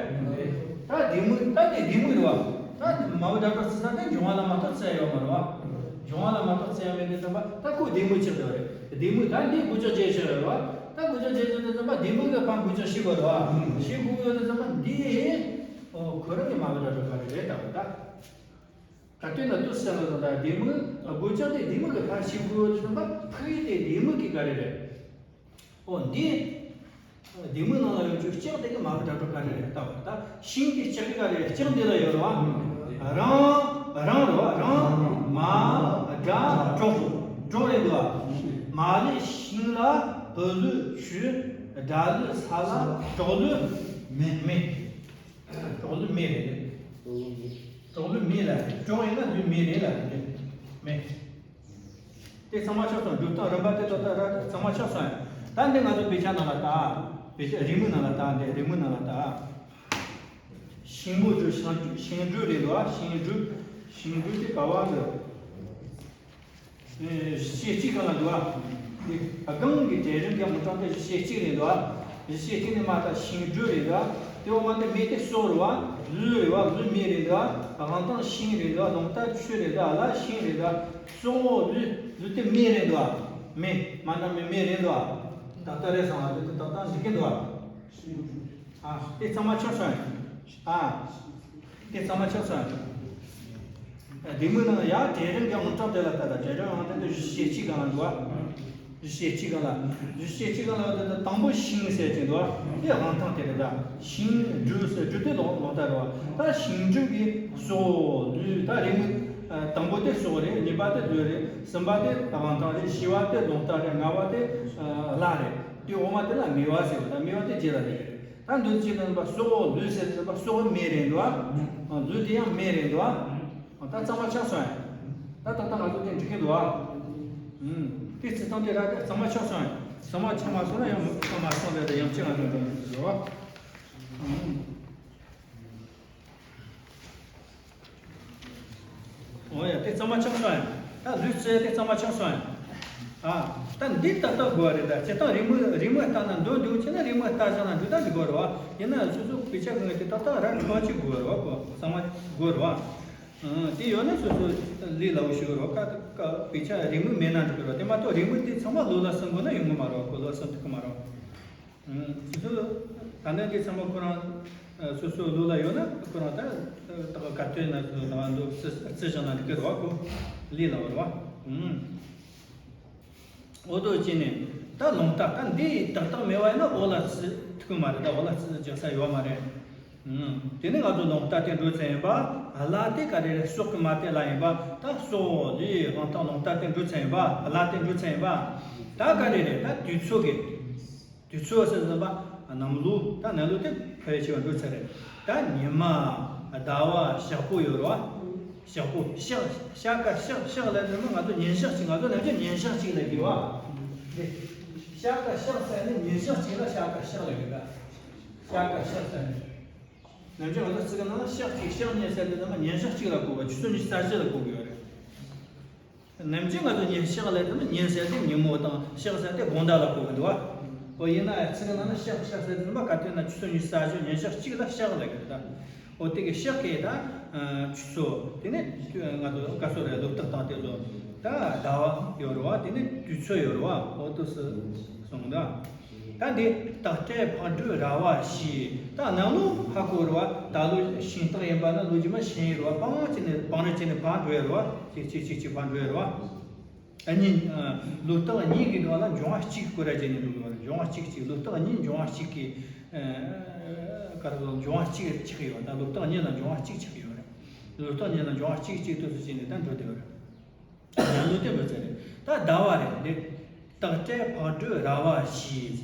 ད་ལྡེ་མིག་ད་དེ་ལྡེ་མིག་རེད་བ། ད་མ་བུ་ར་རོ་བརྩི་ས་དེ་འབྱུང་བ་ལ་མ་གཏོགས་བརྩི་ཡ་ཡོད་མ་རེད་བ། འབྱུང་བ་ལ་མ་གཏོགས་བརྩི་ཡ་མེད་དུས་ཙམ་པ་ད་ཁོ་ལྡེ་མིག་ཆགས་བསྡད་པ་རེད། ལྡེ་མིག་ད་འདི་དགུ་ཅོག་བརྒྱད་ཤོག་རེད་བ། ད་དགུ་ཅོག་བརྒྱད་ཅོག་དུས་ཙམ་པ་ལྡེ་མིག་གི་ཕར་དགུ་ཅོག་ཤེས་དགོས་རེད་བ། ཤེས་དགོས་ཡོད་དུས་ཙམ་པ་འདི། ཨོ་ཁོ་རང་གི་མ་བུ་ར་རོ་ག་རེ་རེད་ལྟ་བུ་ད། ག་དུས་ན་དུ་སེ་ལ་དང་ད་ལྡེ་མིག་དགུ་ཅོག་དེ་ལྡེ་མིག་གི་ཕར་ཤེས་དགོས་ཡོད་དུས་ཙམ་པ་ཕུགས་ཡུལ་དེ་ལྡེ་མིག་གི་ག་རེ་རེད། ཨོ་འདི། ལྡེ་མིག་ནང་ལ་ཡོད་རྒྱུ་ལྕགས་དེ་གི་མ་བུ་ར་རོ་ག་རེ་རེད་ལྟ་བུ་ད། ཤིང་དེ་ལྕགས་གི་ག་རེ་རེད། ལྕགས་འདི་ལ་ཡོད་རེད་བ། རང་རང་རེད་བ། རང་མ་སྒྲ་གྲོགས་གྲོགས་རེད་འདུག་བ། མ་ལས་ཤིང་ལ། བུ་ལས་ཆུ། སྒྲ་ལས་ས་ལ། གྲོགས་ལས་མེ། མེ། གྲོགས་ལས་མེ་རེད། གྲོགས་ལས་མེ་ལ་རེད། གྲོགས་ཡིན་ན་ལས་མེ་རེད་ལ་རེད། མེ། དེ་ཚང་མ་ཆགས་སོང་། འགྲོ་སྟངས་རིམ་པ་དེ་ཏག་ཏག་ར་ཚང་མ་ཆགས་སོང་། ད་འདི་ང་ཚོ་དཔེ་ཆ་ནང་ལ་ལྟ། དཔེ་ཆ་རེའུ་མིག་ནང་ལ་ལྟ། འདི་རེའུ་མིག་ནང་ལ་ལྟ། ཤིང་མོ་འབྲུ་ཤིང་འབྲུ་ཤིང་འབྲུ་རེད་འདུག་ཨ། ཤིང་འབྲུ། ཤིང་འབྲུ་དེ་ག་བ་འདུག་གཞི་ཤེས་གཅིག་གང་ལ་འདུག་ཨ། དེ་སྒང་གི་གྲལ་རིམ་གྱི་དབང་གྲངས་དེ་གཞི་ཤེས་གཅིག་རེད་འདུག་ཨ། གཞི་ཤེས་གཅིག་ནི་མ་ད་ཤིང་འབྲུ་རེད་འདུག་ཨ། དེ་འོག་མ་དེ་མེ་དེ་སྲོག་རེད་བ། ལུས་རེད་བ། ལུས་མེ་རེད་འདུག་ཨ། དབང་ཐང་ཤིང་རེད་འདུག་ཨ། རླུང་རྟ་ཆུ་རེད་འདུག་ཨ། ལ་ཤིང་རེད་འདུག་ཨ། སྲོག་ལུས་ལུས་དེ་མེ་རེད་འདུག་ཨ། མེ་མ་ན་མེ་མེ་རེད་འདུག་ཨ། ད་ལྟ་རེད་སོང་ཨ། དེ་དེ་ད་ལྟ་འཇིག་གི་འདུག་ཨ། ཨ། དེ་ཚང་མ་ཆགས་སོང་ཨ། དེ་ཚང་མ་ཆགས་སོང་ཨ། ལྡེ་མིག་ནང་ཡ་གྲལ་རིམ་གྱི་དབང་གྲངས་དེ་ལ་ལྟ་ད། གྲལ་རིམ་དབང་གྲངས་དེ་གཞི་ཤེས་གཅིག་གང་ལ་འདུག་ཨ། གཞི་ཤེས་གཅིག་གང་ལ། གཞི་ཤེས་གཅིག་གང་ལ་དེ་དང་པོ་ཤིང་ཟེར་གྱི་འདུག་ཨ། དེ་དབང་ཐང་དེ་རེད་ད། ཤིང་འབྲུ་ཟེར་འབྲུ་དེ་ལོག་ལོག་ལྟ་རེད་བ། ད་ཤིང་འབྲུ་གི་སྲོག་ལུས་ད་རེའུ་མིག་དང་པོ་དེ་སྲོག་རེད། གཉིས་པ་དེ་ལུས་རེད། གསུམ་པ་དེ་དབང་ཐང་རེད། བཞི་པ་དེ་རླུང་རྟ་རེད། ལྔ་པ་དེ་ལ་རེད། དེ་འོག་མ་དེ་ལ་མེ་བ་ཟེར་བ་ད། མེ་བ་དེ་རྗེས་ལ་རེད། ད་འདི་ཅི་ལ་ཟེར་བ་སྲོག་ལུས་ཟེར་ཟེར་བ་སྲོག་མེ་རེད་འདུག་ཨ། ལུས་དེ་ཡང་མེ་རེད་འདུག་ཨ། ད་གཙང་མ་ཆགས་སོང་ཨ། ད་ད་ལྟ་ང་ཚོ་དེ་འགྲིག་གི་འདུག་ཨ། ཨུམ། དེ་རྩི་སྟངས་དེ་ར་དེ་གཙང་མ་ཆགས་སོང་ཨ། གཙང་མ་ཆགས་མ་སོང་ན་ཡང་གཙང་མ་སོང་ལས་དེ་ཡང་ཅི་ང་ཚོ་འགྲོ་འདུག་ཨ། ཨུམ། འོ་ཡ་དེ་གཙང་མ་ཆགས་སོང་ཨ། ད་ལུས་རྩི་དེ་གཙང་མ་ཆགས་སོང་ཨ། ཨ། ད་འདི་ཏག་ཏག་དགོས་རེད་ད། བྱེད་སྟངས་རེའུ་མིག་རེའུ་མིག་ལྟ་ན་འདོད་འདུག་བྱས་ན་རེའུ་མིག་ལྟ་བཞག་ན་འདི་ལྟ་འདི་དགོས་རེད་བ། ཡིན་ན་སོ་སོ་དཔེ་ཆ་གི་ངོས་དེ་ཏག་ཏག་ར་ཁོ་གཅིག་དགོས་རེད་བ། ཁོ་གཙང་མ་དགོས་རེད་བ། ཨ། དེ་ཡོད་ན་སོ་སོ་ལས་སླ་བོ་ཞིག་རེད་བ། ཁ་ཁ་དཔེ་ཆ་རེའུ་མིག་མེད་ན་འགྲིག་གི་རེད་བ། དེ་མ་གཏོགས་རེའུ་མིག་དེ་ཚང་མ་བློ་ལ་ཟིན་དགོས་ན་ཡོང་གི་མ་རེད་བ། ཁོ་བློ་ལ་ཟིན་ཐུབ་ཀྱི་མ་རེད་བ། ཨུམ། སོ་སོ་ད་ནི་འདི་ཚང་མ་ཁོ་རང་སོ་སོའི་བློ་ལ་ཡོད་ན་ཁོ་རང་ད་ད་ག་ག་དུས་ན་ད་འདུག་རྩི་རྩི་བཞག་ན་འགྲིག་གི་རེད་བ། ཁོ་ལས་སླ་བོ་རེད་བ། ཨུམ། འོ་དོ་ཅི་ནས་ད་རླུང་རྟ་ད་འདི་ཏག་ཏག་མེད་པ་ཡིན་ན་འོག་ལ་རྩི་ཐུབ་ཀྱི་མ་རེད། ད་འོག་ལ་རྩི་རྒྱག་ས་ཡོད་མ་རེད། ཨུམ། དེ་ནས་ང་ཚོ་རླུང་རྟ་དེ་འགྲོ་ཚར་ཡིན་པ། ལ་དེ་ག་རེ་རེད། སྲོག་གི་མ་དེ་ལ་ཡིན་པ། ད་སྲོག་ལུས་དབང་ཐང་རླུང་རྟ་དེ་འགྲོ་ཚར་ཡིན་པ། ལ་དེ་འགྲོ་ཚར་ཡིན་པ། ད་ག་རེ་རེད། ད་དུས་ཚོད་ཀྱི། དུས་ཚོད་ཟེར་ཟིན་པ། གནམ་ལོ། ད་གནམ་ལོ་དེ་ཕལ་ཆེ་བ་འགྲོ་ཚར་རེད། ད་ཉི་མ། ཟླ་བ། ཞག་པོ་ཡོད་རེད་བ། ཤག་པོ་ཤག་ཤ་ཀ་ཤག་ཤག་ལ་ནི་ང་ཚོ་ཉིན་ཞག་གཅིག་ང་ཚོ་ནམ་རྒྱུན་ཉིན་ཞག་གཅིག་ལ་གི་བ། འདི་ཤ་ཀ་ཤག་ཟེར་ནི་ཉིན་ཞག་གཅིག་ལ་ཤ་ཀ་ཤག་ལ་གི་ད། ཤ་ཀ་ཤག་ཟེར་ནི། ནམ་རྒྱུན་ང་ཚོ་ཚིག་གི་ནང་ལ་ཤག་གཅིག་ཤག་གཉིས་ཟེར་དུས་ཚང་མ་ཉིན་ཞག་གཅིག་ལ་གོ་བ་ཆུ་ཚོད་ཉི་ཤུ་རྩ་བཞི་ལ་གོ་གི་ཡོད་རེད། ནམ་རྒྱུན་ང་ཚོ་ཉིན་ཞག་ལ་དེ་ནི་ཉིན་ཟེར་དེ་ཉིན་མོ་དང་ཤག་ཟེར་དེ་དགོང་དག་ལ་གོ་གི་འདུག་བ། འོ་ཡིན་ན་ཡང་ཚིག་ནང་ན་ཤག་ཤག་ཟེར་དེ་ནི་མ་ག་དུས་ན་ཆུ་ཚོད་ཉི་ཤུ་རྩ་བཞི་ཉིན་ཞག་གཅིག་ལ་ཤག་ལ་གི་ད། འོ་དེ་གི་ཤག་གི་ད་ཆུ་ཚོད་དེ་ནི་ང་ཚོ་ག་ཚོད་རེད་ལོ་རྟགས་དང་དེ་ཚོ་ད་ཟླ་བ་ཡོད་རེད་བ། དེ་ནི་དུས་ཚོད་ཡོད་རེད་བ། འོ་དུ་སུ་སོང་ད། ད་འདི་སྟག་སྤྲེལ་ཕག་གྲུ་ར་བ་བྱས། ད་གནམ་ལོ་ཧ་གོ་རེད་བ། ད་ལོ་ཤིང་སྟག་ཡིན་པ་ན་ལོ་རྗེས་མ་ཤིང་ཡིན་རེད་བ། སྤང་བྱས་ནས་སྤང་རི་བྱས་ནས་ཕར་འགྲོ་ཡ་རེད་བ། ཅིག་ཅིག་ཅིག་ཅིག་ཕར་འགྲོ་ཡ་རེད་བ། ཨ་ནི་ལོ་རྟགས་གཉིས་ཀྱི་སྒང་ལ་འབྱུང་བ་གཅིག་སྐོར་ར་བྱས་ནས་འགྲོ་གི་ཡོད་རེད། འབྱུང་བ་གཅིག་གཅིག་ལོ་རྟགས་གཉིས་འབྱུང་བ་གཅིག་གི་ག་རེ་ལ་འབྱུང་བ་གཅིག་ཆགས་ཀྱི་ཡོད། ད་ལོ་རྟགས་གཉིས་ལ་འབྱུང་བ་གཅིག་ཆགས་ཀྱི་ཡོད་རེད། ལོ་རྟགས་གཉིས་ལ་འབྱུང་བ་གཅིག་གཅིག་ཏུ་སུ་བྱས་ནས་ད་འགྲོ་བསྡད་ཡོད་རེད། ཡང་ལུས་བསྟན་པར་བྱ་རེད། ད་ཟླ་བ་རེད་འདི། སྟག་སྤྲེལ་ཕག་གྲུ་ར་བ་བྱས།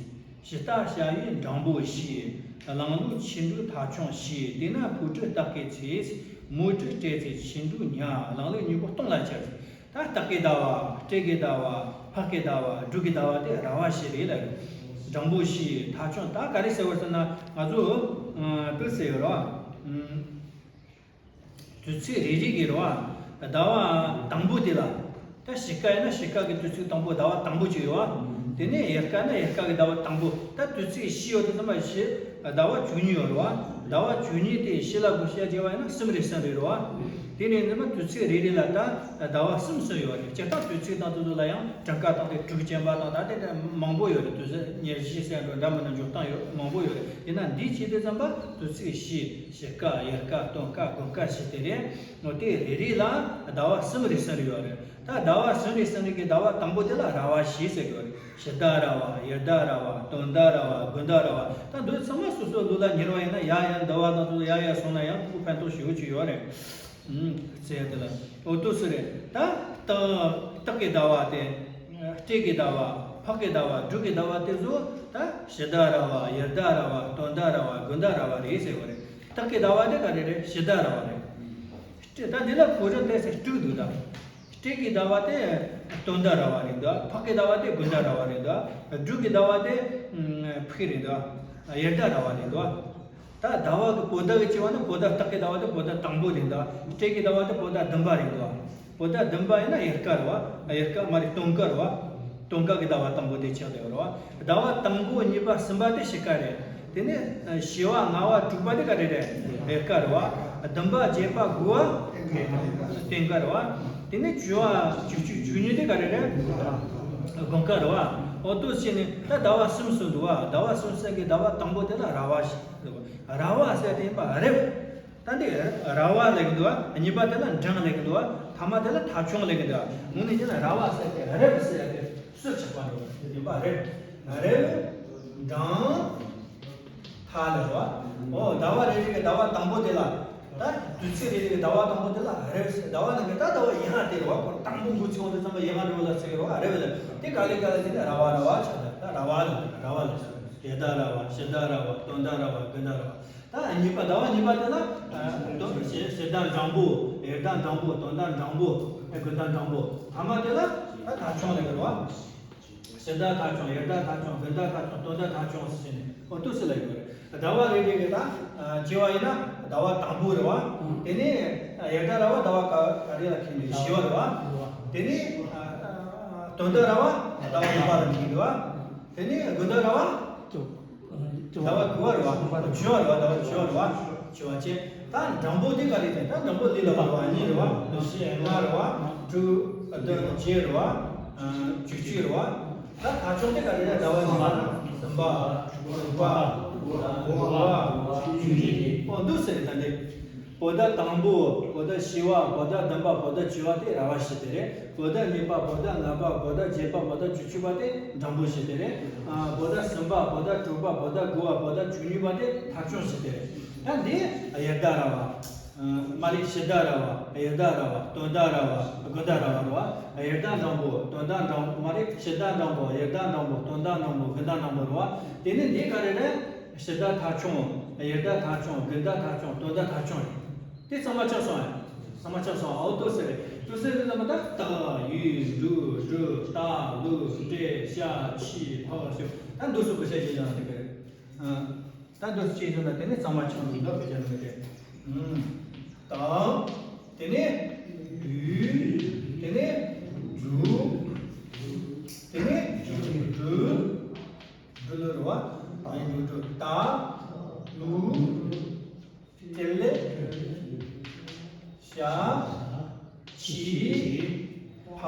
བྱི་སྟག་ཤ་ཡོས་འབྲང་པོ་བྱས། གླང་ལུག་ཁྱི་འབྲུག་ཐ་ཆུང་བྱས། དེས་ན་ཕག་གྲུ་སྟག་གི་ཚེ། མོ་གྲུ་སྤྲེལ་ཚེ་ཁྱི་འབྲུག་ཉ། གླང་ལུག་སྨྱུ་གུ་སྟོང་ལ་འཆར། ད་སྟག་གི་ཟླ་བ། སྤྲེལ་གི་ཟླ་བ། ཕག་གི་ཟླ་བ། འབྲུག་གི་ཟླ་བ་དེ་ར་བ་བྱས་རེད་ལ། འབྲང་པོ་བྱས། ཐ་ཆུང་ད་ག་རེ་ཟེར་བ་ཟེར་ན་ང་ཚོ་ཨ་དུ་ཟེར་ཡོད་ར། ཨ། དུས་ཚིགས་རེ་རེ་གི་རེད་བ། ཟླ་བ་དང་པོ་དེ་ལ། ད་དཔྱིད་ཀ་ཡིན་ན་དཔྱིད་ཀ་གི་དུས་ཚིགས་དང་པོ་ཟླ་བ་དང་པོ་གཅིག་ཡོད་བ། དེ་ནས་དབྱར་ཁ་ན་དབྱར་ཁ་གི་ཟླ་བ་དང་པོ། ད་དུས་ཚིགས་བཞི་ཡོད་དེ་ཚང་མ་བཞི། ཟླ་བ་བཅུ་གཉིས་ཡོད་རེད་བ། ཟླ་བ་བཅུ་གཉིས་དེ་བཞི་ལ་བགོ་བཤའ་བྱས་པ་ཡིན་ན་གསུམ་རེ་གསུམ་རེ་རེད་བ། དེ་ནས་ཚང་མ་དུས་ཚིགས་རེ་རེ་ལ་ད་ཟླ་བ་གསུམ་གསུམ་ཡོད་རེད། སྤྱིར་བཏང་དུས་ཚིགས་དང་དེ་ཚོ་ལ་ཡང་གྲངས་ཀ་དང་དེ་དྲུག་ཅན་པ་དང་ད་དེ་འདྲ་མང་པོ་ཡོད་རེད། དུས་ཚིགས་ཉེར་བཞི་ཟེར་འགྲོ་འདྲ་མིན་ན་འཇོག་སྟངས་ཡོད་མང་པོ་ཡོད་རེད། ཡིན་ན་འདི་བྱས་དུས་ཙམ་པ་དུས་ཚིགས་བཞི། དཔྱིད་ཀ། དབྱར་ཁ། སྟོན་ཁ། དགུན་ཁ་བྱས་དེ་རེད། འོ་དེ་རེ་རེ་ལ་ཟླ་བ་གསུམ་རེ་གསུམ་རེ་ཡོད་རེད། ད་ཟླ་བ་གསུམ་རེ་གསུམ་རེ་གི་ཟླ་བ་དང་པོ་དེ་ལ་ར་བ་བྱས་ཟེར་གི་ཡོད་རེད། དཔྱིད་ཟླ་ར་བ། དབྱར་ཟླ་ར་བ། སྟོན་ཟླ་ར་བ། དགུན་ཟླ་ར་བ། ད་འདི་ཚང་མ་སོ་སོའི་ལུགས་ལ་ཉེར་བ་ཡིན་ན་ཡ་ཡ་འདི་བ་དང་དུ་ཡ་ཡ་སོང་ན་ཡང་ཁོ་ཕན་ཐོགས་ཞེ་པོ་ཅིག་ཡོད་རེད། ཨུམ། ཟེར་དེ་ལ་འོ་དུ་སུ་རེད། ད་སྟག་སྟག་གི་ཟླ་བ་དེ། སྤྲེལ་གི་ཟླ་བ། ཕག་གི་ཟླ་བ། འབྲུག་གི་ཟླ་བ་དེ་ཚོ་ད་དཔྱིད་ཟླ་ར་བ། དབྱར་ཟླ་ར་བ། སྟོན་ཟླ་ར་བ། དགུན་ཟླ་ར་བ་རེད་ཟེར་བ་རེད། སྟག་གི་ཟླ་བ་དེ་ག་རེ་རེད། དཔྱིད་ཟླ་ར་བ་རེད། སྤྲེལ་ད་འདི་ལ་གོ་རིམ་དེ་ཚེ་དྲུག་འདུག་ད། སྤྲེལ་གི་ཟླ་བ་དེ་སྟོན་ཟླ་ར་བ་རེད་འདུག་ཕག་གི་ཟླ་བ་དེ་དགུན་ཟླ་ར་བ་རེད་འདུག་འབྲུག་གི་ཟླ་བ་དེ་ཕག་རེད་འདུག་དབྱར་ཟླ་ར་བ་རེད་འདུག་ད་ཟླ་བ་གི་བོད་ཟླ་གི་བྱས་པ་ན་བོད་ཟླ་སྟག་གི་ཟླ་བ་དེ་བོད་ཟླ་དང་པོ་རེད་འདུག་སྤྲེལ་གི་ཟླ་བ་དེ་བོད་ཟླ་བདུན་པ་རེད་འདུག་བོད་ཟླ་བདུན་པ་ཡིན་ན་དབྱར་ཁ་རེད་བ། དབྱར་ཁ་མ་རེད། སྟོན་ཁ་རེད་བ། སྟོན་ཁ་གི་ཟླ་བ་དང་པོ་དེ་ཆགས་བསྡད་ཡོད་རེད་བ། ཟླ་བ་དང་པོ་གཉིས་པ་གསུམ་པ་དེ་དཔྱིད་ཀ་རེད། དེ་ནས་བཞི་བ་ལྔ་བ་དྲུག་པ་དེ་ག་རེ་རེད། དབྱར་ཁ་རེད་བ། བདུན་པ་བརྒྱད་པ་དགུ་བ་སྟོན་ཁ་རེད་བ། དེ་ནས་བཅུ་བ་བཅུ་གཅིག་བཅུ་གཉིས་དེ་ག་རེ་རེད། དགུན་ཁ་རེད་བ། འོ་དུ་བྱས་ནས་ད་ཟླ་བ་གསུམ་གསུམ་འདུག་བ། ཟླ་བ་གསུམ་གསུམ་གི་ཟླ་བ་དང་པོ་དེ་ལ་ར་བ་ཞེས་ཟེར་བ། ར་བ་ཟེར་དེ་ཡིན་པ་རེད། ད་འདི་ར་བ་ལབ་ཀྱི་འདུག་བ། གཉིས་པ་དེ་ལ་འབྲང་ལབ་ཀྱི་འདུག་བ། ཐ་མ་དེ་ལ་ཐ་ཆུང་ལབ་ཀྱི་འདུག་བ། དངོས་གནས་བྱས་ན་ར་བ་ཟེར་དེ་རེབ་ཟེར་དེ་སུ་ཆགས་པ་འདུག་བ། དེ་ཡིན་པ་རེབ། རེབ། འབྲང་། ཐ་ལབ་བ། འོ་ཟླ་བ་རེ་རེ་གི་ཟླ་བ་དང་པོ་དེ་ལ། ད་དུས་ཚིགས་རེ་རེ་གི་ཟླ་བ་དང་པོ་དེ་ལ་རེབ་ཟེར། ཟླ་བ་ནང་གི་ད་ཟླ་བ་ཡིན་ཧ་དེ་རེད་བ། ཁོ་དང་པོ་འགོ་ཚུགས་འོང་དུས་ཙམ་པ་ཡིན་ཧ་འགྲོ་ལ་ཟེར་གི་རེད་བ། རེབ་ལ་དེ་ག་ལེ་ག་ལེ་བྱས་ནས་ར་བ་ར་བ་ཆགས་ད། ད་ར་བ་ལབ། ར་བ་ལབ། དབྱར་ཟླ་ར་བ། དཔྱིད་ཟླ་ར་བ། སྟོན་ཟླ་ར་བ། དགུན་ཟླ་ར་བ། ད་གཉིས་པ་ཟླ་བ་གཉིས་པ་དེ་ལ་ཨ་དོ་དཔྱིད་ཟླ་འབྲང་པོ། དབྱར་ཟླ་འབྲང་པོ། སྟོན་ཟླ་འབྲང་པོ། དགུན་ཟླ་འབྲང་པོ། ཐ་མ་དེ་ལ་ད་ཐ་ཆུང་ལབ་ཀྱི་རེད་བ། དཔྱིད་ཟླ་ཐ་ཆུང་། དབྱར་ཟླ་ཐ་ཆུང་། དགུན་ཟླ་ཐ་ཆུང་། སྟོན་ཟླ་ཐ་ཆུང་ཟེར་ནས་འོ་དུ་སུ་ལབ་ཀྱི་རེད། ཟླ་བ་རེ་རེ་གི་ད་ཨ་བྱས་པ་ཡིན་ན་ཟླ་བ་དང་པོ་རེད་བ། དེ་ནས་དབྱར་ཟླ་ར་བ་ཟླ་བ་ག་ག་རེ་ལ་འཁེལ་ནས་བཞི་བ་རེད་བ། དེ་ནས་ཨ་ཨ་སྟོན་ཟླ་ར་བ་ཟླ་བ་གཉིས་པ་ལ་འཁེལ་འདུག་བ། དེ་ནས་དགུན་ཟླ་ར་བ། ཟླ་བ་དགུ་བ་རེད་བ། བཅུ་བ་རེད་བ། ཟླ་བ་བཅུ་བ་རེད་བ། བཅུ་བ་བྱས། ད་འབྲང་པོ་དེ་ག་རེ་རེད། ད་འབྲང་པོ་ལས་ལ་བབ་པ་གཉིས་རེད་བ། བཞི་ལྔ་རེད་བ། དྲུག་བདུན་བརྒྱད་རེད་བ། བཅུ་གཅིག་རེད་བ། ད་ཐ་ཆུང་དེ་ག་རེ་རེད། ཟླ་བ་གཉིས་པ་ན་གསུམ་པ། དྲུག་པ། དགུ་བ། བཅུ་གཅིག་འོ་འདུག་ཟེར། ད་འདི་བོད་ཟླ་དང་པོ། བོད་ཟླ་བཞི་བ། བོད་ཟླ་བདུན་པ། བོད་ཟླ་བཅུ་བ་དེ་ར་བ་བྱས་དེ་རེད། བོད་ཟླ་གཉིས་པ། བོད་ཟླ་ལྔ་པ། བོད་ཟླ་བརྒྱད་པ། བོད་ཟླ་བཅུ་གཅིག་པ་དེ་འབྲང་པོ་བྱས་དེ་རེད། ཨ་བོད་ཟླ་གསུམ་པ། བོད་ཟླ་དྲུག་པ། བོད་ཟླ་དགུ་བ། བོད་ཟླ་བཅུ་གཉིས་པ་དེ་ཐ་ཆུང་བྱས་དེ་རེད། ད་འདི་དབྱར་ཟླ་ར་བ། ཨ་མ་རེད། དཔྱིད་ཟླ་ར་བ། དབྱར་ཟླ་ར་བ། སྟོན་ཟླ་ར་བ། དགུན་ཟླ་ར་བ་རེད་བ། དབྱར་ཟླ་འབྲང་པོ། སྟོན་ཟླ་འབྲང་། མ་རེད། དཔྱིད་ཟླ་འབྲང་པོ། དབྱར་ཟླ་འབྲང་པོ། སྟོན་ཟླ་འབྲང་པོ། དགུན་ཟླ་འབྲང་པོ་རེད་བ། དེ་ནི་འདི་ག་རེ་རེད། དཔྱིད་ཟླ་ཐ་ཆུང་། དབྱར་ཟླ་ཐ་ཆུང་། དགུན་ཟླ་ཐ་ཆུང་། སྟོན་ཟླ་ཐ་ཆུང་རེད། དེ་ཚང་མ་ཆགས་སོང་ཨ། ཚང་མ་ཆགས་སོང་། ཨོ་ཏོ་ཟེར་རེད། ཏོ་ཟེར་རེད་ལ་མ་ད་ཏ་ཡུ་རུ་རུ་ཏ་ལུ་ཏྲེ་ཤ་ཆི་ཕ་ཤོ། ད་འདུག་སུ་བུ་ཤ་ཞེས་ཀྱང་དེ་ག་རེད། ད་འདུག་སུ་ཅེས་བྱུང་ན་དེ་ནས་གཙང་མ་ཆགས་འདུག་ད་བུ་ཤ་ནི་མི་དེ། ཏ། དེ་ནས་ཡུ། དེ་ནས་རུ། དེ་ནས་རུ། རུ་ལུ་རུ་བ། ཡུ་རུ་རུ་ཏ་ལུ། དེ་ལས་ཤ་ཆི་ཕ་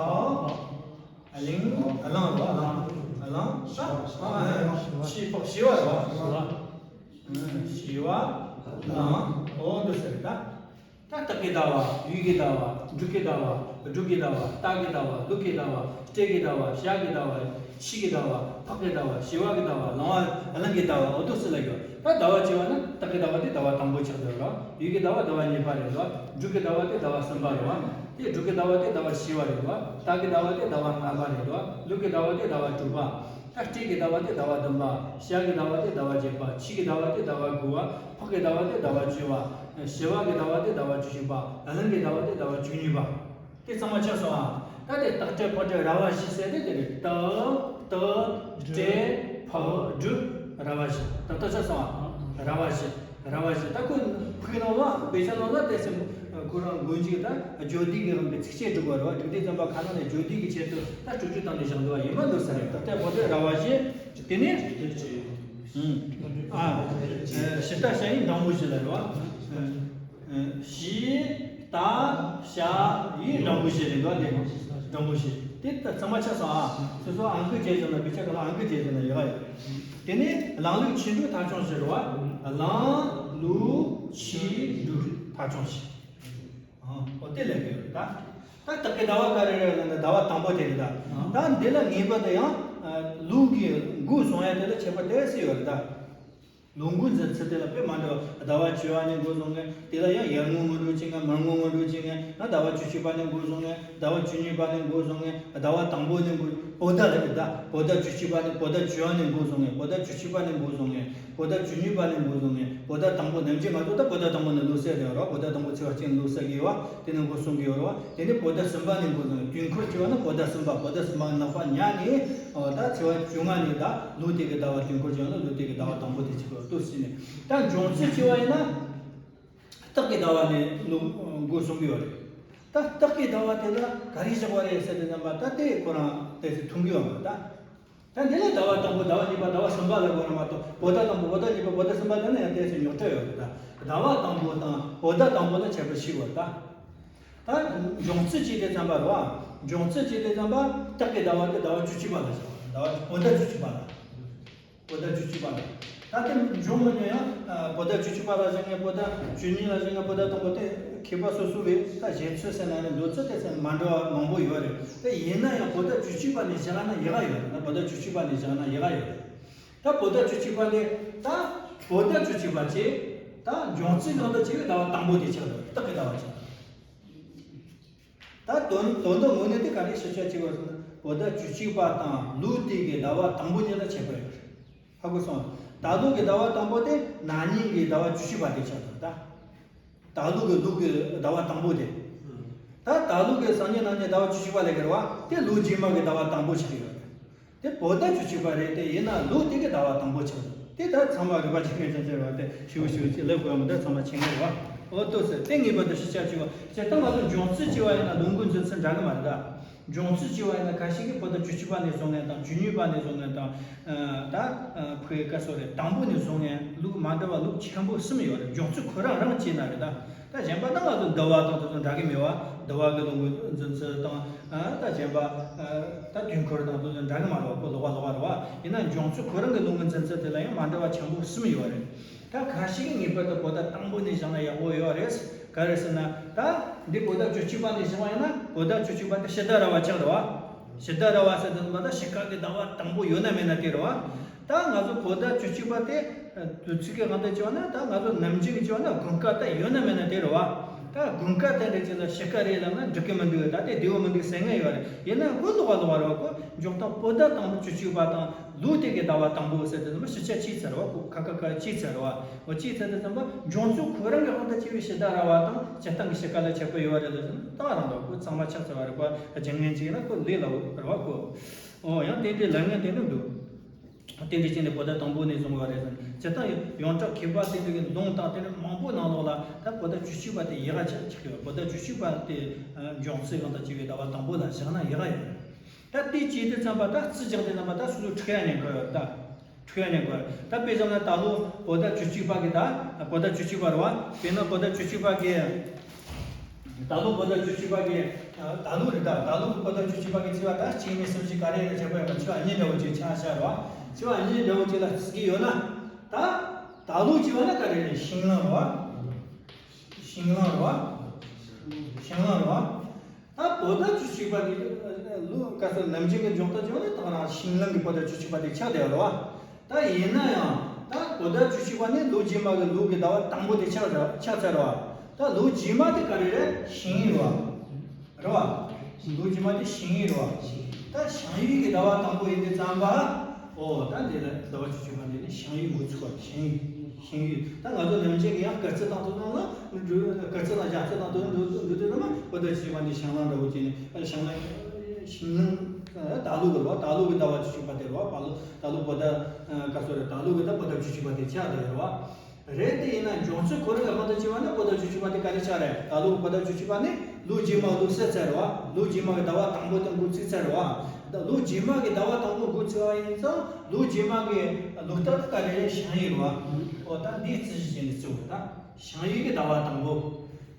གླིང་གླང་རོ་གླང་གླང་ཤ་ཆི་ཕ་ཤི་བ་རོ་ཤི་བ་གླང་། འོ་འདུག་ཟེར་ད། ད་སྟག་གི་ཟླ་བ། ཡུལ་གྱི་ཟླ་བ། འབྲུག་གི་ཟླ་བ། སྦྲུལ་གྱི་ཟླ་བ། སྟག་གི་ཟླ་བ། ལུག་གི་ཟླ་བ། སྤྲེལ་གྱི་ཟླ་བ། བྱ་གི་ཟླ་བ། ཁྱི་གི་ཟླ་བ། ཕག་གི་ཟླ་བ། བྱི་བ་གི་ཟླ་བ། གླང་བ་གླང་གི་ཟླ་བ། འོ་འདུག་སེ་ལ་ཡོད། ད་ཟླ་བ་བྱས་པ་ན་སྟག་གི་ཟླ་བ་དེ་ཟླ་བ་དང་པོ་ཆགས་འདུག་རོ། ཡུལ་གྱི་ཟླ་བ་ཟླ་བ་གཉིས་པ་རེད་འདུག་འབྲུག་གི་ཟླ་བ་དེ་ཟླ་བ་གསུམ་པ་རེད་བ། དེ་སྦྲུལ་གྱི་ཟླ་བ་དེ་ཟླ་བ་བཞི་པ་རེད་འདུག་སྟག་གི་ཟླ་བ་དེ་ཟླ་བ་ལྔ་པ་རེད་འདུག་ལུག་གི་ཟླ་བ་དེ་ཟླ་བ་དྲུག་པ། ད་སྤྲེལ་གྱི་ཟླ་བ་དེ་ཟླ་བ་བདུན་པ། བྱ་གི་ཟླ་བ་དེ་ཟླ་བ་བརྒྱད་པ། ཁྱི་གི་ཟླ་བ་དེ་ཟླ་བ་དགུ་པ། ཕག་གི་ཟླ་བ་དེ་ཟླ་བ་བཅུ་པ། བྱི་བ་གི་ཟླ་བ་དེ་ཟླ་བ་བཅུ་གཅིག་པ། གླང་གི་ཟླ་བ་དེ་ཟླ་བ་བཅུ་གཉིས་པ། དེ་ཚང་མ་ཆགས་སོང་ཨ། ད་དེ་སྟག་སྤྲེལ་ཕག་སྦྲུལ་ར་བ་བཞི་ཟེར་དེ་དེ་རེད། སྟག་སྤྲེལ་ཕག་སྦྲུལ་ར་བ་བཞི། ད་ལྟ་ཆགས་སོང་ཨ། ར་བ་བཞི། ར་བ་བཞི། ད་ཁོ་ཕུག་ནང་ལ་དཔེ་ཆ་ནང་ལ་དེ་སེམས་ཁོ་རང་མགོ་མཇུག་ད་བརྗོད་བདེ་གི་རང་གི་ཚིགས་བཅད་སྒྲུབ་པ་རེད་བ། སྒྲུབ་བདེ་རྩོམ་པ་ཁ་ནང་ནས་བརྗོད་བདེ་གི་ཆེད་དུ་ད་སྤྲོས་བྲིས་བཏང་ནས་བཞག་འདུག་བ། ཡིན་མ་འདུག་ས་རེད། ད་ལྟ་བོད་དུ་ར་བ་བཞི། དེ་ནས་ཨ་ཞི་ད་ཤ་ཡི་འགྲེང་བུ་བཞི་ལ་རེད་བ། ཞི་ད་ཤ་ཡི་འགྲེང་བུ་བཞི་རེད་འདུག་བ། དེ་འགྲེང་བུ་བཞི་དེ་ད་ཚང་མ་ཆགས་སོང་ཨ། སོ་སོ་ཨང་ཀི་བྱས་བྱུང་ན་དཔེ་ཆ་ག་ལ་ཨང་ཀི་བྱས་བྱུང་ན་ཡག་ཡོད། དེ་ནས་གླང་ལུག་ཁྱི་འབྲུག་ཐ་ཆུང་བཞི་རེད་བ། གླང་ལུག་ཁྱི་འབྲུག་ཐ་ཆུང་བཞི། ཨོ་དེ་ལས་ཀྱི་ཡོད་རེད་ད། ད་སྟག་གི་ཟླ་བ་ག་རེ་རེད་ལབ་ན་ཟླ་བ་དང་པོ་དེ་རེད་ད། ད་འདི་ལ་ངེས་པར་དུ་ཡང་ལུག་གི་མགོ་བཟུང་ཡ་དེ་ལ་ཁྱད་པར་དེ་སུ་ཡོད་རེད་ད། ལུག་མགོ་འཛིན་ཚུལ་དེ་ལ་དཔེ་མ་འདྲ་བ། ཟླ་བ་བཅུ་པ་ནས་མགོ་བཟུང་ངེ། དེ་ལ་ཡང་ཡར་ངོ་ངོ་འགྲོ་བྱེད་ངེ། མར་ངོ་ངོ་འགྲོ་བྱེད་ངེ། ན་ཟླ་བ་བཅུ་གཅིག་པ་ནས་མགོ་བཟུང་ངེ། ཟླ་བ་བཅུ་གཉིས་པ་ནས་མགོ་བཟུང་ངེ། ཟླ་བ་དང་པོ་ནས་མགོ། བོད་ཟླ་ལ་རེད་ད། བོད་ཟླ་བཅུ་གཅིག་པ་ནས། བོད་ཟླ་བཅུ་པ་ནས་མགོ་བཟུང་ངེ། བོད་ཟླ་བཅུ་གཅིག་པ་ནས་མགོ་བཟུང་ངེ། བོད་ཟླ་བཅུ་གཉིས་པ་ནས་མགོ་བཟུང་ངེ། བོད་ཟླ་དང་པོ་ནམ་རྒྱུན་ང་ཚོ་ད་བོད་ཟླ་དང་པོ་ནས་ལོ་གསར་རེད་རོ། བོད་ཟླ་དང་པོ་ཚེས་པ་གཅིག་ནས་ལོ་གསར་གི་ཡོད་བ། དེ་ནས་མགོ་བཟུང་གི་ཡོད་རོ། དེ་ནས་བོད་ཟླ་གསུམ་པ་ནས་མགོ་བཟུང་ངེ། དུས་འཁོར་བྱས་པ་ན་བོད་ཟླ་གསུམ་པ། བོད་ཟླ་གསུམ་པ་ནག་པ་ཉལ་ནས། ཨོ་ད་ཚེས་པ་བཅོ་ལྔ་ནས་ད་ལོ་དེ་གི་ཟླ་བ་དུས་འཁོར་བྱས་པ་ན་ལོ་དེ་གི་ཟླ་བ་དང་པོ་དེ་གཅིག་པ་ལྟོས་ཟིན་ནས། ད་འབྱུང་ཚུལ་བྱས་པ་ཡིན་ན། སྟག་གི་ཟླ་བ་ནས་ལོ་མགོ་བཟུང་གི་ཡོད་རེད། ད་སྟག་གི་ཟླ་བ་དེ་ལ་ག་རེ་བཞག་པ་རེད་ཟེར་དུས་ཙམ་པ། ད་དེ་ཁོ་རང་ཏོག་ཙམ་མཐུན་གི་ཡོད་མ་རེད་ད། ད་འདི་ལ་ཟླ་བ་དང་པོ། ཟླ་བ་གཉིས་པ། ཟླ་བ་གསུམ་པ་ལ་གོ་ར་མ་གཏོགས། བོད་ཟླ་དང་པོ། བོད་ཟླ་གཉིས་པ། བོད་ཟླ་གསུམ་པ་ལ་ནི་ཡང་ཏོག་ཙམ་རྙོག་དྲ་ཡོད་རེད་ད། ཟླ་བ་དང་པོ་དང་བོད་ཟླ་དང་པོ་ལ་ཁྱད་པར་ཕྱེ་དགོས་རེད་ད། ད་འབྱུང་ཚུལ་བྱས་དུས་ཙམ་པ་རེད་བ། འབྱུང་ཚུལ་བྱས་དུས་ཙམ་པ་སྟག་གི་ཟླ་བ་དེ་ཟླ་བ་བཅུ་གཅིག་པ་ལ་བཞག་པ་རེད། ཟླ་བ་བོད་ཟླ་བཅུ་གཅིག་པ་ལ། བོད་ཟླ་བཅུ་གཅིག་པ་ལ། ད་དེ་འབྱུང་མི་ཉན་ཡང་། ཨ་བོད་ཟླ་བཅུ་གཅིག་པ་ལ་བཞག་ངེ། བོད་ཟླ་བཅུ་གཉིས་ལ་བཞག་ངེ། བོད་ཟླ་དང་པོ་དེ་མཁས་པ་སོ་སོ་བས་ད་བཞེད་ཚུལ་ཟེར་ན་རེད། འདོད་ཚུལ་དེ་ཟེར་ན་མ་འདྲ་བ་མང་པོ་ཡོད་རེད། དེ་ཡིན་ན་ཡང་བོད་ཟླ་བཅུ་གཅིག་པ་ནས་བཞག་ན་ཡག་ག་ཡོད་རེད། ད་བོད་ཟླ་བཅུ་གཅིག་པ་ནས་བཞག་ན་ཡག་ག་ཡོད་རེད། ད་བོད་ཟླ་བཅུ་གཅིག་པ་ནས་ད་བོད་ཟླ་བཅུ་གཅིག་པ་བྱས། ད་འབྱུང་ཚུལ་ནང་དུ་བྱས་པའི་ཟླ་བ་དང་པོ་དེ་ཆགས་འདུག་སྟག་གི་ཟླ་བ་ཆགས་འདུག་ད་དོན་དོན་དག་དངོས་གནས་དེ་ག་རེ་ཞིབ་ཆ་བྱས་པ་ཟེར་ན། བོད་ཟླ་བཅུ་གཅིག་པ་དང་ལུག་དེ་གི་ཟླ་བ་དང་པོ་གཉིས་ལ་ཁྱད་པར་ཡོད་རེད། ཧ་གོ་སོང་། ད་ལུག་གི་ཟླ་བ་དང་པོ་དེ་ན་ནིང་གི་ཟླ་བ་བཅུ་གཅིག་པ་དེ་ཆགས་འདུག་ད་ད་ལུག་གི་ལུག་གི་ཟླ་བ་དང་པོ་དེ། ད་ད་ལུག་གི་སང་ཉིན་གནངས་ཉིན་ཟླ་བ་བཅུ་གཅིག་པ་ལས་ཀར་བ་དེ་ལོ་རྗེས་མ་གི་ཟླ་བ་དང་པོ་ཆགས་ཡོད་རེད། དེ་བོད་ཟླ་བཅུ་གཅིག་པ་རེད། དེ་ཡིན་ན་ལོ་དེ་གི་ཟླ་བ་དང་པོ་ཆགས་འདུག་དེ་ད་ཚང་མ་རིག་པ་ཆེ་མཁན་ཅན་ཟེར་བ་དེ་ཞུ་ཞུ་ཅིག་ལབ་དགོས་མི་འདུག་ཚང་མ་མཁྱེན་གི་རེད་བ། ཨོ་ཏོ་ཟེར་དེ་ངེས་པར་དུ་ཤེས་བྱ་བྱེད་དགོས། ཟེར་ད་ང་ཚོ་འབྱུང་ཚུལ་བྱས་པ་ཡིན་ན་ལུག་མགོ་འཛིན་ཚུལ་འདྲ་གི་མ་རེད་ད། འབྱུང་ཚུལ་བྱས་པ་ཡིན་ན་ཁ་ཤས་ཀྱིས་བོད་ཟླ་བཅུ་གཅིག་པ་ནས་བཟུང་ངེ་དང་། བཅུ་གཉིས་པ་ནས་བཟུང་ངེ་དང་། ད་ཕ་གི་སྐབས་སུ་རེད། དང་པོ་ནས་བཟུང་ངེ་ལུག་མ་འདྲ་བ་ལུག་ཆེན་པོ་གསུམ་ཡོད་རེད། འབྱུང་ཚུལ་ཁོ་རང་རང་བྱས་ན་རེད་ད། ད་གཞན་པ་ད་ང་ཚོ་འདུལ་བ་དང་དེ་ཚོ་འདྲ་གི་མེད་བ། འདུལ་བ་གི་ལུག་མགོ་འཛིན་ཚུལ་དང་། ཨ་ད་གཞན་པ་ཨ་ད་དུས་འཁོར་དང་དེ་ཚོ་འདྲ་གི་མ་རེད་བ། ཁོ་ལོགས་པ་ལོགས་པ་རེད་བ། ཡིན་ན་འབྱུང་ཚུལ་ཁོ་རང་གི་ལུག་མགོ་འཛིན་ཚུལ་དེ་ལ་ཡང་མ་འདྲ་བ་ཆེན་པོ་གསུམ་ཡོད་རེད། ད་ཁ་ཤས་ཀྱིས་ངེས་པར་དུ་བོད་ཟླ་དང་པོ་ནས་བཞག་ན་ཡག་པོ་ཡོད་རེད། ག་རེ་ཟེར་ན། ད་འདི་བོད་ཟླ་བཅུ་གཅིག་པ་ནས་བཞག་པ་ཡིན་ན། བོད་ཟླ་བཅུ་གཅིག་པ་དེ་ཕྱི་ཟླ་ར་བ་ཆགས་རེད་བ། ཕྱི་ཟླ་ར་བ་ཟེར་དུས་ཙམ་པ་ད་ཕྱི་ཁ་གི་ཟླ་བ་དང་པོ་ཡོད་ན་མེད་ན་དེ་རེད་བ། ད་ང་ཚོ་བོད་ཟླ་བཅུ་གཅིག་པ་དེ། དུས་ཚིགས་ཀྱི་དབང་དུ་བྱས་པ་ན་ད་ང་ཚོ་ནམ་རྒྱུན་གྱི་བྱས་པ་ན་དགུན་ཁ་ད་ཡོད་ན་མེད་ན་དེ་རེད་བ། ད་ ད་དགུན་ཁ་དེ་འདྲ་ཅིག་ལ་ཕྱི་ཁ་རེད་ལབ་ན་འགྲིག་གི་མི་འདུག་ད་དེ་བདེ་བོ་མི་འདུག་ཟེར་མཁན་ཡོད་རེད། ཡིན་ན་ཁོ་ལོགས་ཀ་ལོགས་ཀ་རེད་བ། ཁོ་འཇོག་སྟངས་པོ་ཏ་དང་པོ་བཅུ་གཅིག་པ་དང་ལོ་དེ་གི་ཟླ་བ་དང་པོ་ཟེར་དུས་ཙམ་པ་ཕྱི་ཆ་གཅིག་ཚར་བ། ཁོ་ཁ་ཁ་ཁ་གཅིག་ཚར་བ། འོ་གཅིག་ཚར་དུས་ཙམ་པ་འཇོག་ཚུལ་ཁོ་རང་གི་དབང་དུ་བྱས་པའི་ཕྱི་ཟླ་ར་བ་དང་སྤྱིར་བཏང་གི་ཕྱི་ཁ་ལ་ཁྱད་པར་ཡོད་རེད་ལབ་ན་ད་རང་ལ་ཁོ་གཙང་མ་ཆགས་ཚར་བ་རེད་བ། རྒྱུ་མཚན་གཅིག་ན་ཁོ་ལས་སླ་བོ་རེད་བ་ཁོ། འོ་ཡང་དེ་འདྲའི་ལབ་མཁན་དེ་འདྲ་འདུག་དེ་འདྲ་བྱས་ནས་པོ་ཏ་དང་པོ་ནས་བཟུང་བ་རེད་ཟེར། སྤྱིར་བཏང་ཡོངས་གྲགས་མཁས་པ་དེ་འདྲ་གི་ལུང་དང་དེ་འདྲ་མང་པོ་ནང་ལོགས་ལ་ད་པོ་ཏ་བཅུ་གཅིག་པ་དེ་ཡག་ག་ཆགས་ཆགས་ཡོད། པོ་ཏ་བཅུ་གཅིག་པ་དེ་འཇོག་ཚུལ་དབང་དུ་བྱས་པའི་ཟླ་བ་དང་པོ་ལ་བཞག་ན་ཡག་ག་ཡོད། ད་དེ་བྱས་དུས་ཙམ་པ་ད་རྩིས་རྒྱག་དུས་ཙམ་པ་ད་སོ་སོ་འཁྲུག་ཡ་ཉེན་ཁ་ཡོད་ད། འཁྲུག་ཡ་ཉེན་ཁ་ཡོད། ད་དཔེ་བཞག་ན་ད་ལོ་པོ་ཏ་བཅུ་གཅིག་པ་གི་ད་པོ་ཏ་བཅུ་གཅིག་པ་རེད་བ། དཔེར་ན་པོ་ཏ་བཅུ་གཅིག་པ་གི་ད་ལོ་པོ་ཏ་བཅུ་གཅིག་པ་གི་ད་ལོ་རེད་ད། ད་ལོ་པོ་ཏ་བཅུ་གཅིག་པ་གི་ཚེས་པ་ད་གཅིག་གཉིས་གསུམ་བཞི་ག་རེ་ཡིན་ན་ཁྱད་པར་ཡོད་མ། ཚེས་པ་གཉིས་འདྲ་བོ་ཅིག་ཆགས་ཤག་རེད་བ། ཚེས་པ་གཉིས་འདྲ་བོ་ཅིག་ལ་བརྩི་གི་ཡོད་ན། ད་ད་ལོ་བྱས་པ་ན་ག་རེ་རེད། ཤིང་གླང་རེད་བ། ཤིང་གླང་རེད་བ། ཤིང་གླང་རེད་བ། ད་པོ་ཏ་བཅུ་གཅིག་པ་དེ་ལོ་ག་ཚོད་ནམ་རྒྱུན་གྱི་འཇོག་སྟངས་བྱས་ན་ད་རང་ཤིང་གླང་གི་པོ་ཏ་བཅུ་གཅིག་པ་དེ་ཆགས་བསྡད་ཡོད་རེད་བ། ད་ཡིན་ན་ཡང་ད་པོ་ཏ་བཅུ་གཅིག་པ་ནི་ལོ་རྗེས་མ་གི་ལོ་གི་ཟླ་བ་དང་པོ་དེ་ཆགས་ཚར་ཆགས་ཚར་རེད་བ། ད་ལོ་རྗེས་མ་དེ་ག་རེ་རེད། ཤིང་ཡོས་རེད་བ། རེད་བ། ལོ་རྗེས་མ་དེ་ཤིང་ཡོས་རེད་བ། ད་ཤིང་ཡོས་ཀྱི་ཟླ་བ་དང་པོ་ཡིན་དུས་ཙམ་པ། ཨོ་ད་འདི་ལ་ཟླ་བ་བཅུ་གཅིག་པ་འདི་ནི་ཤིང་ཡོས་འགོ་ཚུགས་པ། ཤིང་ཡོས་ཤིང་ཡོས། ད་ང་ཚོ་ནམ་རྒྱུན་གྱི་ཡང་སྐར་རྩིས་དང་དུ་ནང་ལ་སྐར་རྩིས་དང་ཞག་རྩིས་དང་དུ་འགྲོ་འགྲོ་དུས་ཙམ་པ་པོ་ཏ་བཅུ་གཅིག་པ་འདི་ཤིང་གླང་འདྲ་བོ་བྱས་ནས་ཤིང་གླང་ཤིང་གླང་ད་ལོ་གི་རེད་བ། ད་ལོ་གི་ཟླ་བ་བཅུ་གཅིག་པ་དེ་རེད་བ། ད་ལོ་ད་ལོ་པོ་ཏ་ག་ཚོད་རེད། ད་ལོ་གི་ད་པོ་ཏ་བཅུ་གཅིག་པ་དེ་ཆགས་བསྡད་ཡོད་རེད་བ། རེད་དེ་ཡིན་ན་འཇོག་ཚུལ་ཁོ་རང་གི་དབང་དུ་བྱས་པ་ན་པོ་ཏ་བཅུ་གཅིག་པ་དེ་ག་རེ་ཆགས་རེད། ད་ལོ་པོ་ཏ་བཅུ་གཅིག་པ་ནི་ལོ་རྗེས་མ་ལོ་གསལ་ཚར་རེད་བ། ལོ་རྗེས་མ་གི་ཟླ་བ་དང་པོ་དེ་འགོ་ཚུགས་ཚར་རེད་བ། ད་ལོ་རྗེས་མ་གི་ཟླ་བ་དང་པོ་འགོ་ཚུགས་པ་ཡིན་ཙང་ལོ་རྗེས་མ་གི་ལོ་རྟགས་དེ་ག་རེ་རེད། ཤིང་ཡོས་རེད་བ། ཨོ་ད་འདི་རྩིས་གཞི་བྱས་ནས་བརྩི་དགོས། ད་ཤིང་ཡོས་གི་ཟླ་བ་དང་པོ།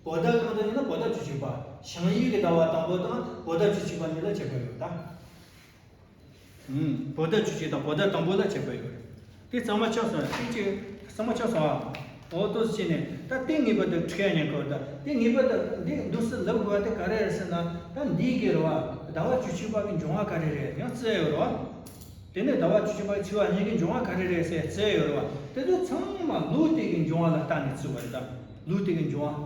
པོ་ཏ་གང་དུ་ཡིན་ན་པོ་ཏ་བཅུ་གཅིག་པ། ཤིང་ཡོས་གི་ཟླ་བ་དང་པོ་དང་པོ་ཏ་བཅུ་གཅིག་པ་གཉིས་ལ་ཁྱད་པར་ཡོད་ད། ཨུམ། པོ་ཏ་བཅུ་གཅིག་དང་པོ་ཏ་དང་པོ་ལ་ཁྱད་པར་ཡོད་རེད། དེ་གཙང་མ་ཆགས་སོང་། ཐེངས་གཅིག་གཙང་མ་ཆགས་སོང་ཨ། འོ་ཏོག་ཙམ་བྱས་ནས་ད་དེ་ངེས་པར་དུ་འཁྲུག་ཡ་ཉེན་ཁ་ཡོད་ད། དེ་ངེས་པར་དུ་འདི་འདུག་སེ་ལབ་དགོས་པ་དེ་ག་རེ་རེད་ཟེར་ན། ད་འདི་གི་རེད་བ། ཟླ་བ་བཅུ་གཅིག་པ་གི་འབྱུང་བ་ག་རེ་རེད་ཡང་བརྩི་ཡ་ཡོད་རེད་བ། དེ་ནས་ཟླ་བ་བཅུ་གཅིག་པ་ཚེས་པ་གཉིས་ཀྱི་འབྱུང་བ་ག་རེ་རེད་ཟེར་བརྩི་ཡ་ཡོད་རེད་བ། དེ་ཚོ་ཚང་མ་ལོ་དེ་གི་འབྱུང་བ་ལ་བལྟས་ནས་བརྩི་བ་རེད་ད། ལོ་དེ་གི་འབྱུང་བ།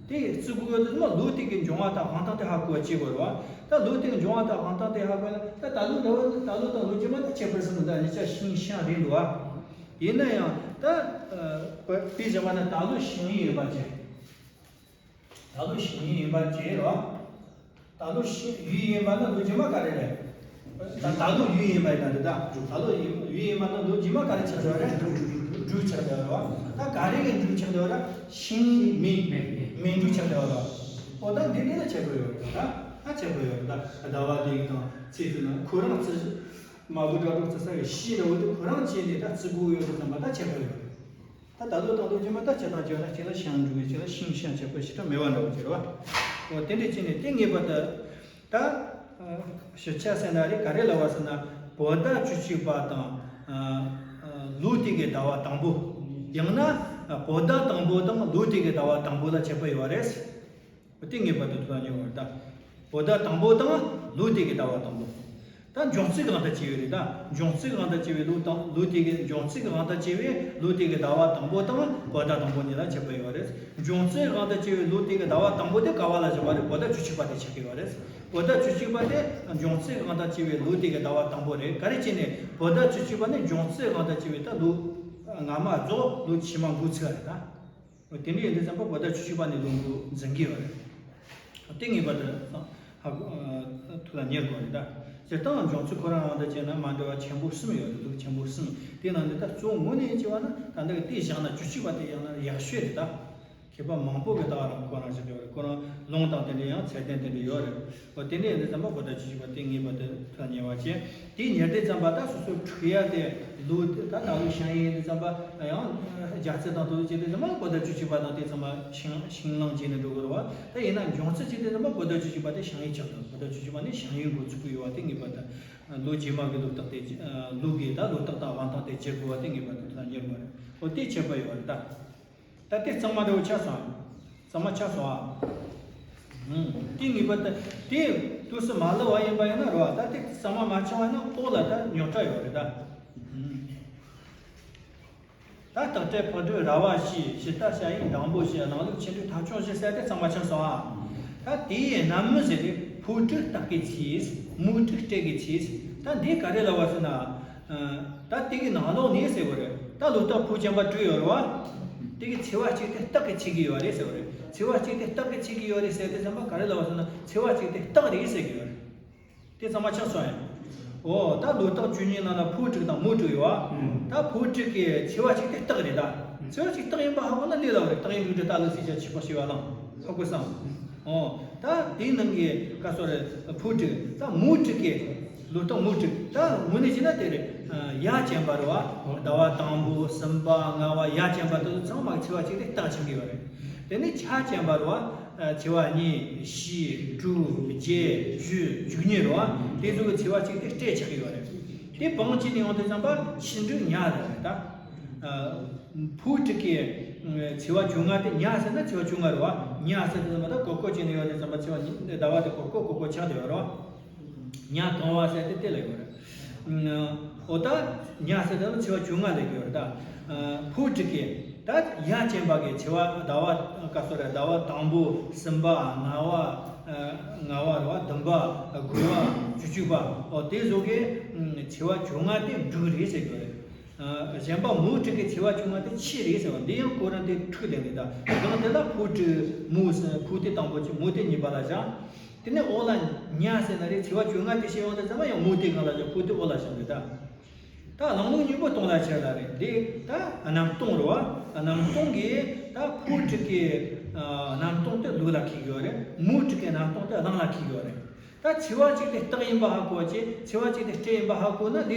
དེ་བརྩི་དགོས་ཡོད་དུས་ན་ལོ་དེ་གི་འབྱུང་བ་དང་དབང་ཐང་དེ་ཧ་གོ་བ་བྱེད་དགོས་རེད་བ། ད་ལོ་དེ་གི་འབྱུང་བ་དང་དབང་ཐང་དེ་ཧ་གོ་ན་ད་ད་ལོ་འདྲ་བོ་ད་ལོ་དང་ལོ་རྗེས་མ་ད་ཁྱད་པར་ཟེར་ན་ད་གཉིས་ཆ་ཤིང་ཤིང་རེད་འདུག་བ། ཡིན་ན་ཡང་ད་དཔེ་བཞག་པ་ན་ད་ལོ་ཤིང་ཡོས་ཡིན་པ་བྱས། ད་ལོ་ཤིང་ཡོས་ཡིན་པ་བྱས་རེད་བ། ད་ལོ་ཤིང་ཡོས་ཡིན་པ་ན་ལོ་རྗེས་མ་ག་རེ་རེད། ད་ད་ལོ་ཡོས་ཡིན་པ་ཡིན་ན་རེད་ད། ད་ལོ་ཡོས་ཡིན་པ་ན་ལོ་རྗེས་མ་ག་རེ་ཆགས་བསྡད་པ་རེད། འབྲུ་ཆགས་བསྡད་པ་རེད་བ། ད་ག་རེ་གི་འབྲུ་ཆགས་བསྡད་པ་རེད། ཤིང་མེ་མེ་འབྲུ་ཆགས་བསྡད་པ་རེད་བ། ཨོ་ད་འདི་འདི་ལ་ཁྱད་པར་ཡོད་རེད་ད། ད་ཁྱད་པར་ཡོད་རེད་ད། ཟླ་བ་དེ་དང་ཚེས་དེ་ན་ཁོ་རང་ཚེས་མ་བུ་དྲ་གྲོགས་ཚེས་ས་གི་ཤིང་འདྲ་བོ་དེ་ཁོ་རང་བྱས་ནས་ད་བརྩི་དགོས་ཡོད་དུས་ཙམ་པ་ད་ཁྱད་པར་ཡོད་རེད། ད་ད་ལོ་དང་ལོ་རྗེས་མ་ད་ཁྱེད་དང་ཁྱེད་ལ་ཁྱེད་ལ་ཤིང་འབྲུ་གི་ཁྱེད་ལ་ཤིང་ཤིང་ཁྱད་པར་ཞེ་དྲག་མེད་པ་འདྲ་བོ་ཅིག་རེད་བ། འོ་དེ་འདྲ་བྱས་ནས་དེ་ངེས་པར་དུ་ད་ཕྱི་ཆ་ཟེར་ན་རེད། ག་རེ་ལབ་པ་ཟེར་ན་པོ་ཏ་བཅུ་གཅིག་པ་དང་ལོ་དེ་གི་ཟླ་བ་དང་པོ། ཡང་ན་པོ་ཏ་དང་པོ་དང་ལོ་དེ་གི་ཟླ་བ་དང་པོ་ལ་ཁྱད་པར་ཡོད་རེད། དེ་ངེས་པར་དུ་ཐུགས་ལ་ཉེ་བར་ད། པོ་ཏ་དང་པོ་དང་ལོ་དེ་གི་ཟླ་བ་དང་པོ། ད་འབྱུང་རྩིས་དབང་དུ་བྱས་པའི་རེད་ད། འབྱུང་རྩིས་དབང་དུ་བྱས་པའི་ལོ་དང་ལོ་དེ་གི་འབྱུང་རྩིས་དབང་དུ་བྱས་པའི་ལོ་དེ་གི་ཟླ་བ་དང་པོ་དང་པོ་ཏ་དང་པོ་གཉིས་ལ་ཁྱད་པར་ཡོད་རེད། འབྱུང་རྩིས་དབང་དུ་བྱས་པའི་ལོ་དེ་གི་ཟླ་བ་དང་པོ་དེ་ག་བ་ལ་བཞག་པ་རེད། པོ་ཏ་བཅུ་གཅིག་པ་དེ་ཆགས་ཀྱི་ཡོད་རེད། པོ་ཏ་བཅུ་གཅིག་པ་དེ་འབྱུང་རྩིས་དབང་དུ་བྱས་པའི་ལོ་དེ་གི་ཟླ་བ་དང་པོ་རེད། ག་རེ་བྱས་ནས་པོ་ཏ་བཅུ་གཅིག་པ་ནི་འབྱུང་རྩིས་དབང་དུ་བྱས་པའི་ད་ལོ་སྔ་མ་རྫོགས་ལོ་ཕྱི་མ་འགོ་ཚུགས་པ་རེད་ད། དེ་འདྲ་ཡིན་དུས་ཙམ་པ་པོ་ཏ་བཅུ་གཅིག་པ་ནས་ལོ་འགོ་འཛིན་གྱི་ཡོད་རེད། དེ་ངེས་པར་དུ་ཧ་གོ་ཐུགས་ལ་ཉེར་དགོས་རེད་ད། སྤྱིར་བཏང་འབྱུང་རྩིས་ཁོ་རང་དབང་དུ་བྱས་ན་མ་འདྲ་བ་ཆེན་པོ་གསུམ་ཡོད་རེད་འདུག་ཆེན་པོ་གསུམ། དེ་ནང་ནས་ད་གཙོ་བོ་ངོས་ནས་བྱས་པ་ན་ད་ལྟ་གི་དེ་བཞག་ན་བཅུ་གཅིག་པ་དེ་ཡང་ན་ཡག་ཤོས་རེད་ད། མཁས་པ་མང་པོ་གི་ད་ག་རང་ཁོ་རང་བཞག་ཡོད་རེད། ཁོ་རང་ལུང་དང་དེ་འདྲ་ཡང་ཚད་ལྡན་དེ་འདྲ་ཡོད་རེད། འོ་དེ་འདྲ་ཡིན་དུས་ཙམ་པ་པོ་ཏ་བཅུ་གཅིག་པ་དེ་ངེས་པར་དུ་ཐུགས་ལ་ཉེ་བ་བྱས། དེ་ཉེར་དུས་ཙམ་པ་ད་སོ་སོ་འཁྲུག་ཡ་དེ་ལོ་དེ་ད་ད་ལོ་ཤིང་ཡོས་ཡིན་དུས་ཙམ་པ་ཡང་རྒྱ་རྩིས་དང་དོ་དོ་བྱེད་དུས་ཙམ་པ་པོ་ཏ་བཅུ་གཅིག་པ་དང་དེ་ཙམ་པ་ཤིང་ཤིང་གླང་བྱས་ནས་འགྲོ་དགོས་རེད་བ། ད་ཡིན་ན་འབྱུང་རྩིས་བྱེད་དུས་ཙམ་པ་པོ་ཏ་བཅུ་གཅིག་པ་དེ་ཤིང་ཡོས་ཆགས་འདུག་པོ་ཏ་བཅུ་གཅིག་པ་ནི་ཤིང་ཡོས་འགོ་ཚུགས་ཀྱི་ཡོད་པ་དེ་ངེས་པར་དུ་ལོ་རྗེས་མ་གི་ལོ་རྟགས་དེ་ལོ་གི་ད་ལོ་རྟགས་དང་དབང་ཐང་དེ་བརྗེ་དགོས་པ་དེ་ངེས་པར་དུ་ཐུགས་ལ་ཉེར་དགོས་རེད། འོ་དེ་ཁྱད་པར་ཡོད་རེད་ད། ད་དེ་གཙང་མ་འདྲ་བོ་ཆགས་སོང་ཨ། གཙང་མ་ཆགས་སོང་ཨ། ཨུམ། དེ་ངེས་པར་དུ་དེ་དུས་སུ་མ་ལབ་པ་ཡིན་པ་ཡིན་ན་རེད་བ། ད་དེ་གཙང་མ་མ་ཆགས་པ་ཡིན་ན་ལྐོག་ལ་ད་རྙོག་དྲ་ཡོད་རེད་ད། ཨུམ། ད་ ད་རྟགས་སྤྲད་ཕག་གྲུ་ར་བ་བྱས། ཕྱི་རྟགས་ཞ་ཡིས་འདམ་བུ་བྱས། གླང་ལུག་ཆུ་འབྲུག་ཐ་ཆུང་བཞི་ཟེར་ཏེ་ཚང་མ་ཆགས་སོང་ཨ། ད་དེ་ཡི་རྣམ་སྨིན་ཟེར་ཏེ་ཕོ་གྲུ་རྟགས་ཀྱི་ཚིག་མོ་གྲུ་སྤྲད་ཀྱི་ཚིག་ད་འདི་ག་རེ་ལབ་པ་ཟེར་ན། ད་དེ་གི་ནང་ལོགས་ནས་ཟེར་བ་རེད། ད་ལོ་རྟགས་ཕོ་རྐྱང་པ་དྲུག་ཡོད་རེད་བ། དེ་གི་ཚེས་པ་གཅིག་དེ་རྟགས་ཀྱི་ཚིག་གི་ཡོད་རེད་ཟེར་བ་རེད། ཚེས་པ་གཅིག་དེ་རྟགས་ཀྱི་ཚིག་གི་ཡོད་རེད་ཟེར་ཏེ་ཚང་མ་ག་རེ་ལབ་པ་ཟེར་ན་ཚེས་པ་གཅིག་དེ་རྟགས་རེད་ཟེར་གི་ཡོད་རེད། དེ་ཚང་མ་ཆགས་སོང་ཡ། འོ་ད་ལོ་རྟགས་བཅུ་གཉིས་ནང་ལ་ཕོ་དྲུག་དང་མོ་དྲུག་ཡོད་ཨ། ད་ཕོ་དྲུག་གི་ཚེས་པ་གཅིག་དེ་རྟགས་རེད་ད། ཚེས་པ་གཅིག་རྟགས་ཡིན་པ་ཧ་གོ་ན་ལས་སླ་བ་རེད། རྟགས་ཡིན་དྲུག་སྒྲ་རྟགས་ལ་སྲིད་བྱ་ཆུ་ཕག་ཤི་བ་ལང་ཧ་གོ་སམ། འོ་ད་དེའི་ནང་གི་ཀ་སོ་རེད་ཕོ་དྲུག་ད་མོ་དྲུག་གི་ལོ་རྟགས་མོ་དྲུག་ད་དངོས་གནས་བྱས་ན་དེ་རེད། ཡ་ཅན་པ་རེད་བ། ཟླ་བ་དང་པོ་གསུམ་པ་ལྔ་བ་ཡ་ཅན་པ་དེ་ཚོ་ཚང་མ་ཚེས་པ་གཅིག་དེ་རྟགས་ཆགས་ཀྱི་ཡོད་རེད། དེ་ནས་ཆ་ཅན་པ་རེད་བ། ཚེས་པ་གཉིས་བཞི་དྲུག་བརྒྱད་བཅུ་བཅུ་གཉིས་རེད་བ། དེ་ཚོ་གི་ཚེས་པ་གཅིག་དེ་སྤྲད་ཆགས་ཀྱི་ཡོད་རེད། དེ་བང་བྱས་ནས་ཡོང་དུས་ཙམ་པ་ཆུ་འབྲུག་ཉ་ལ་རེད་ད། ཕོ་དྲུག་གི་ཚེས་པ་བཅོ་ལྔ་དེ་ཉ་ཟེར་ན་ཚེས་པ་བཅོ་ལྔ་རེད་བ། ཉ་ཟེར་དུས་ཙམ་པ་ད་ཀོ་ཀོ་བྱས་ནས་ཡོང་དུས་ཙམ་པ་ཚེས་པ་ཟླ་བ་དེ་ཀོ་ཀོ་ཀོ་ཀོ་ཆགས་བསྡད་ཡོད་རེད་བ། ཉ་གང་བ་ཟེར་ཏེ་དེ་ལ་ཡོད་རེད། འོ་ད་ཉ་ཟེར་ཏེ་ཚེས་པ་བཅོ་ལྔ་ལ་ཡོད་རེད་ད། ཕོ་དྲུག་གི་ད་ཡ་ཅན་པ་གི་ཚེས་པ་ཟླ་བ་ཀ་སོ་རེད། ཟླ་བ་དང་པོ་གསུམ་པ་ལྔ་བ་ལྔ་བ་རེད་བ། བདུན་པ་དགུ་བ་བཅུ་གཅིག་པ་འོ་དེ་ཚོ་གི་ཚེས་པ་བཅོ་ལྔ་དེ་འབྲུག་རེད་ཟེར་གི་རེད། གཞན་པ་མོ་དྲུག་གི་ཚེས་པ་བཅོ་ལྔ་དེ་ཕྱི་རེད་ཟེར་བ་འདི་ཡང་ཁོ་རང་དེ་འཁྲུག་ལྡན་རེད་ད། གང་དེ་ལ་ཕོ་དྲུག་མོ་ཟེར་ཕོ་དེ་དང་པོ་གཅིག་མོ་དེ་གཉིས་པ་ལ་བཞག་དེ་ནས་འོག་ལ་ཉ་ཟེར་ན་རེད། ཚེས་པ་བཅོ་ལྔ་དེ་བཤད་ཡོང་དུས་ཙམ་པ་ཡང་མོ་དེ་སྒང་ལ་བཞག་ཕོ་དེ་འོག་ལ་བཞག་རེད་ད། ད་གླང་ལུག་གཉིས་པོ་སྟོང་ལ་ཆགས་ལ་རེད། འདི་ད་གནམ་སྟོང་རེད་བ། གནམ་སྟོང་གི་ད་ཕོ་དྲུག་གི་གནམ་སྟོང་དེ་ལུག་ལ་འཁེལ་གི་ཡོད་རེད། མོ་དྲུག་གི་གནམ་སྟོང་དེ་གླང་ལ་འཁེལ་གི་ཡོད་རེད། ད་ཚེས་པ་གཅིག་དེ་རྟགས་ཡིན་པ་ཧ་གོ་བ་བྱས། ཚེས་པ་གཅིག་དེ་སྤྲད་ཡིན་པ་ཧ་གོ་ན་ལས་སླ།